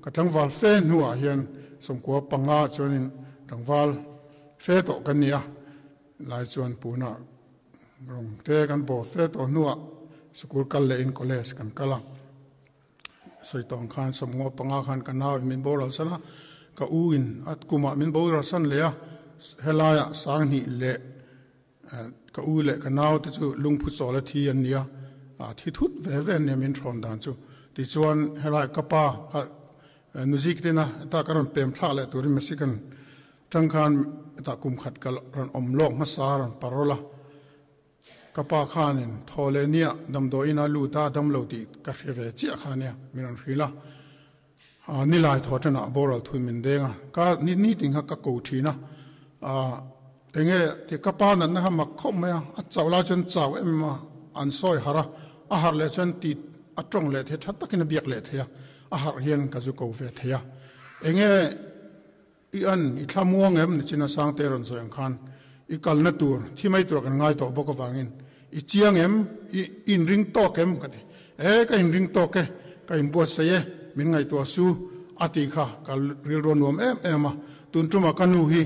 ka tlangval fe hnuah hian sawmkua panga chuanin tlangval fe tawh kan ni a, lai chuan punah rawng te kan baw fe tawh hnuah sikul kal lehin college kan kal a. Sawi tawng khan sawmngaw panga khan ka nau in min boral san a, ka u in a kumah min boral san leh a, helaiah sanghnih leh Ka u leh ka nau te chu lungphu chawl a thi an nia, a thi thut ve ve an nia min hrawn dan chu. Tichuan helai ka pa kha nuzik tena heta ka rawn pem thlak leh turin Mexican tang khan hetah kum khat ka rawn awm lawk hmasa a rawn parol a. Ka pa khanin thaw leh nia damdawi ina lut a dam lo tih ka hre ve chiah kha nia min rawn hrilh a. Nilai thaw tanah boral thun min deng a, ka ni nitin kha ka ko thin a, enge ti ka pa natna kha mak khawp mai a, a chauh lai chuan chau em em a, an sawi harh a, a harh leh chuan ti a tawng leh thei tha takin a biak leh thei a, a harh hian ka zu ko ve thei a, enge i an i thla muang em ni chin a Sangte rawn sawi ang khan i kalna tur thi mai tur kan ngai tawh bawk avangin i chiang em i inring tawk em ka ti e ka inring tawk e ka inbuatsaih e min ngaihtuah su a tih kha ka rilru nuam em em a tun tuma ka nu hi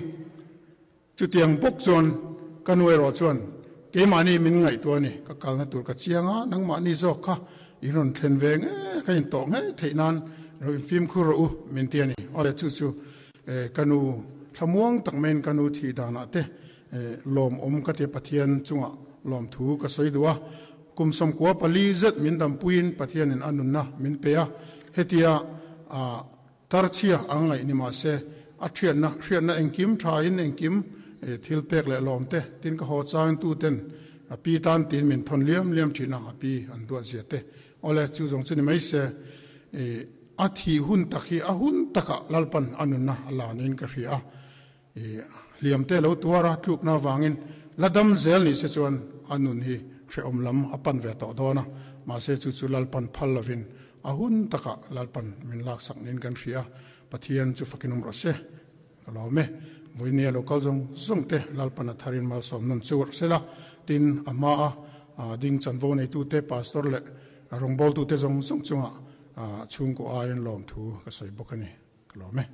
chutiang bawk chuan ka nu erawh chuan keimahni min ngaihtuah a ni ka kalna tur ka chiang a nangmahni zawk kha i rawn thlen ve nge ka intawh ngei theih nan ro infimkhur rawh u min ti a ni. Awle chu chu ka nu thlamuang tak maiin ka nu thih danah te lawmawm ka ti a, Pathian chungah lawmthu ka sawi duh a, kum 14 zet min dampuiin Pathianin a nunna min pe a, hetia tarchhia ang ngaih ni mahse a thianna hriatna engkim thain engkim thil pek leh lawm te tin ka haw chang tu ten a pi tan tin min thawn liam liam thin a, a pi an duat zia te awle chu zawng chu ni mai se a thi hun tak hi a hun takah Lalpan a nunna a lanin ka hria a, hliam te lo tuar a tlukna avangin la dam zel ni se chuan a nun hi hrehawm lam a pan ve tawh dawn a, mahse chu chu Lalpan phal lovin a hun takah Lalpan min laksak niin kan hria a, Pathian chu fakin awm rawh se. Ka lawm e. Vawinia lo kal zawng zawng te Lalpan a tharin malsawm nawn chu rawh se la, tin a hmaa ding chanvo neitute pastor leh rawngbawltute zawng zawng chungah chhungkaw aiin lawmthu ka sawi bawk a ni. Ka lawm e.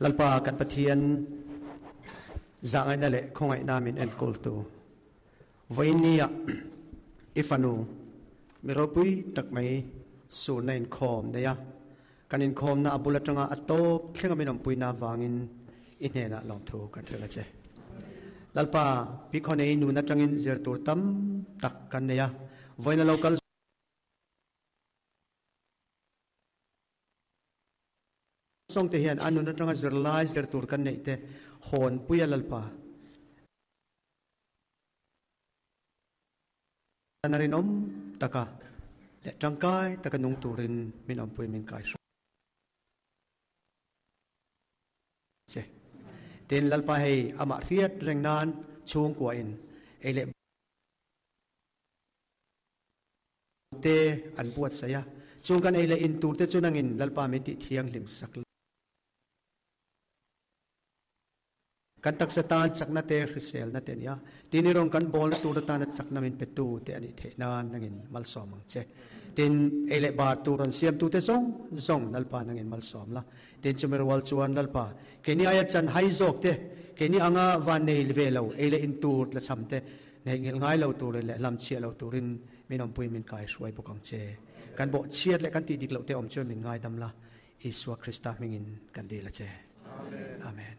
Lalpa kan Pathian zahngaihna leh khawngaihna min enkawltu vawiin nia i fanu mi ropui tak mai surna inkhawm nei a, kan inkhawmna a bul atanga a tawp thlenga min awmpuina avangin i hnenah lawmthu kan hrilh a che. Lalpa pi khawnei nun atangin zir tur tam tak kan nei a, vawiin a lo kal Sawngte hian a nun atanga zirlai zir tur kan neih te hawn pui a Lalpa. A rinawm taka leh tangkai taka nung turin min awmpui min kai hruai che. Tin, Lalpa hei amah hriat reng nan chhungkua in ei leh te an buatsaih a, chung kan ei leh in tur te chu nangin Lalpa min tih thianghlim sak la. Kan taksa tan chakna te hriselna te a ni a, tin i rawn kan bawlna tur atana chakna min petu te a nih theih nan nangin malsawm ang che. Tin, ei leh bar tur rawn siamtu te zawng zawng Lalpa nangin malsawm la. Tin, chumi rual chuan Lalpa, keini aia chan hai zawk te, keini anga van nei ve lo ei leh in tur tlachham te neih nghilh ngai lo turin leh hlamchhiah lo turin min awmpui min kai hruai bawk ang che. Kan bawh chhiat leh kan tih dik loh te awm chuan min ngaidam la, Isua Krista hmingin kan dil a che. Amen.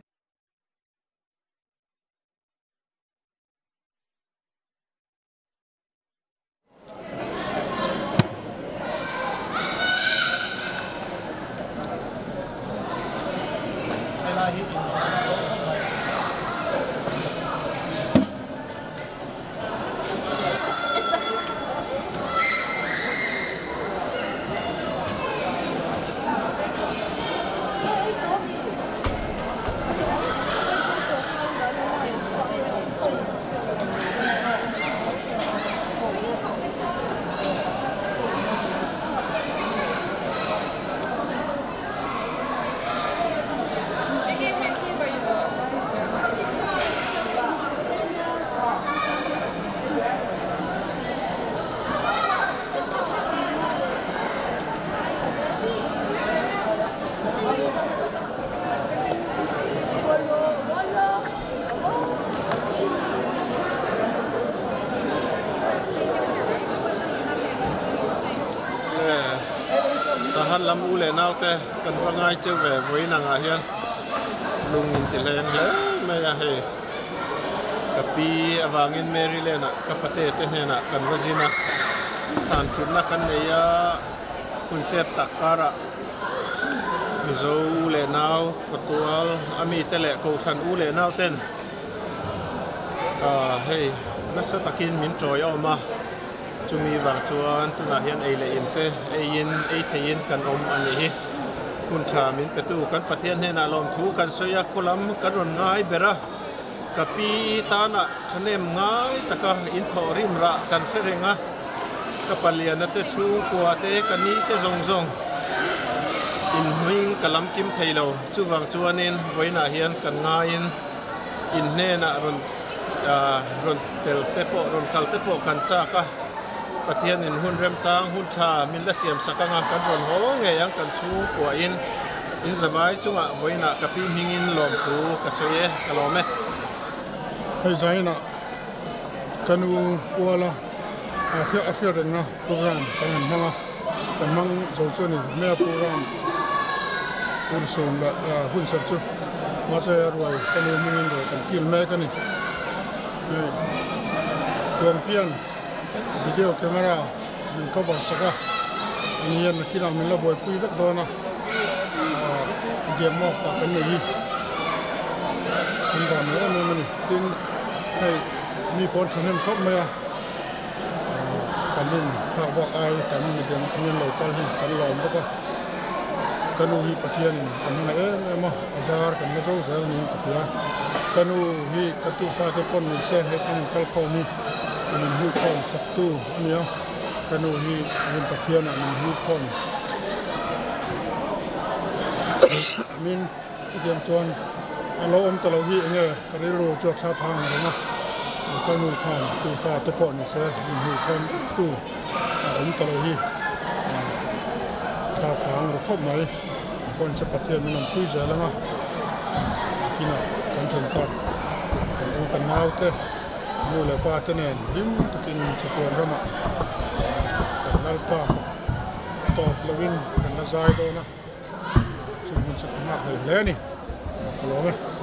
Tahan lam u leh naute kan va ngai cheu ve vawiin angah hian lung in ti hleng hle mai a hei ka pi avangin Mary Lane ah ka pate te hnenah kan va zin a thlan thutna kan nei a hun chet tak karah Mizo u leh nau khawtual a mite leh kohhran u leh nau ten ah hei nasa takin min tawi a awm a chumi vang chuan tunah hian ei leh in te eiin ei theiin kan awm a nih hi hun tha min pe tu kan Pathian hnenah lawmthu kan sawi a khawlam kan rawn ngai ber a ka pi tanah thahnem ngai taka in thawh rim rah kan hre reng a. Ka paliana te chhungkua te ka ni te zawng zawng in hming ka lam kim thei lo. Chuvang chuanin vawiinah hian kan ngaiin in hnenah rawn rawn tel te pawh rawn kal te pawh kan chak a. Pathianin hun remchang hun tha min la siam sak anga kan rawn haw ngei ang kan chhungkua in in zavai chungah vawiinah ka pi hmingin lawmthu ka sawi e ka lawm e. Hei zainah ka nu kuala a hriat rengna program kan han hmang a, kan hmang zo chu a ni. Mea program urhsun leh hunserh chu mahse ruai ka nu hmingin ruai kan kil mek a ni. Hei Tuangpian video camera min cover sak a, ani hian nakinah min la buaipui vek dawn a, diamawk tah kan nei hi kan vah mai em em a ni. Tin hei mi pawn thahnem khawp mai a, kan in phak bak ai tam midang hian lo kal hi kan lawm bawk a, ka nu hi Pathianin a hmangaih em em a, a zar kan la zo zel niin ka hria. Ka nu hi ka tufa te pawn ni se hei kan inkal khawm hi min hui khawm sak tu a nia, ka nu hi min Pathianah min hui khawm min. Chutiang chuan a lo awm ta lo hi enge ka rilru chu a thla phang reng a, ka nu khan tu fa te pawh ni se min hmuh khawm tu a awm ta lo hi thla phang ru khawp mai. Pawn se Pathian min awmpui zel ang a, Nakinah kan then tak kan u kan nau te nu leh pa te nen hlim takin chatuan ramah kan Lalpa fak tawp lovin kan la zai dawn a, chung hun chu ka nghak hlel hle a ni. Ka lawm e.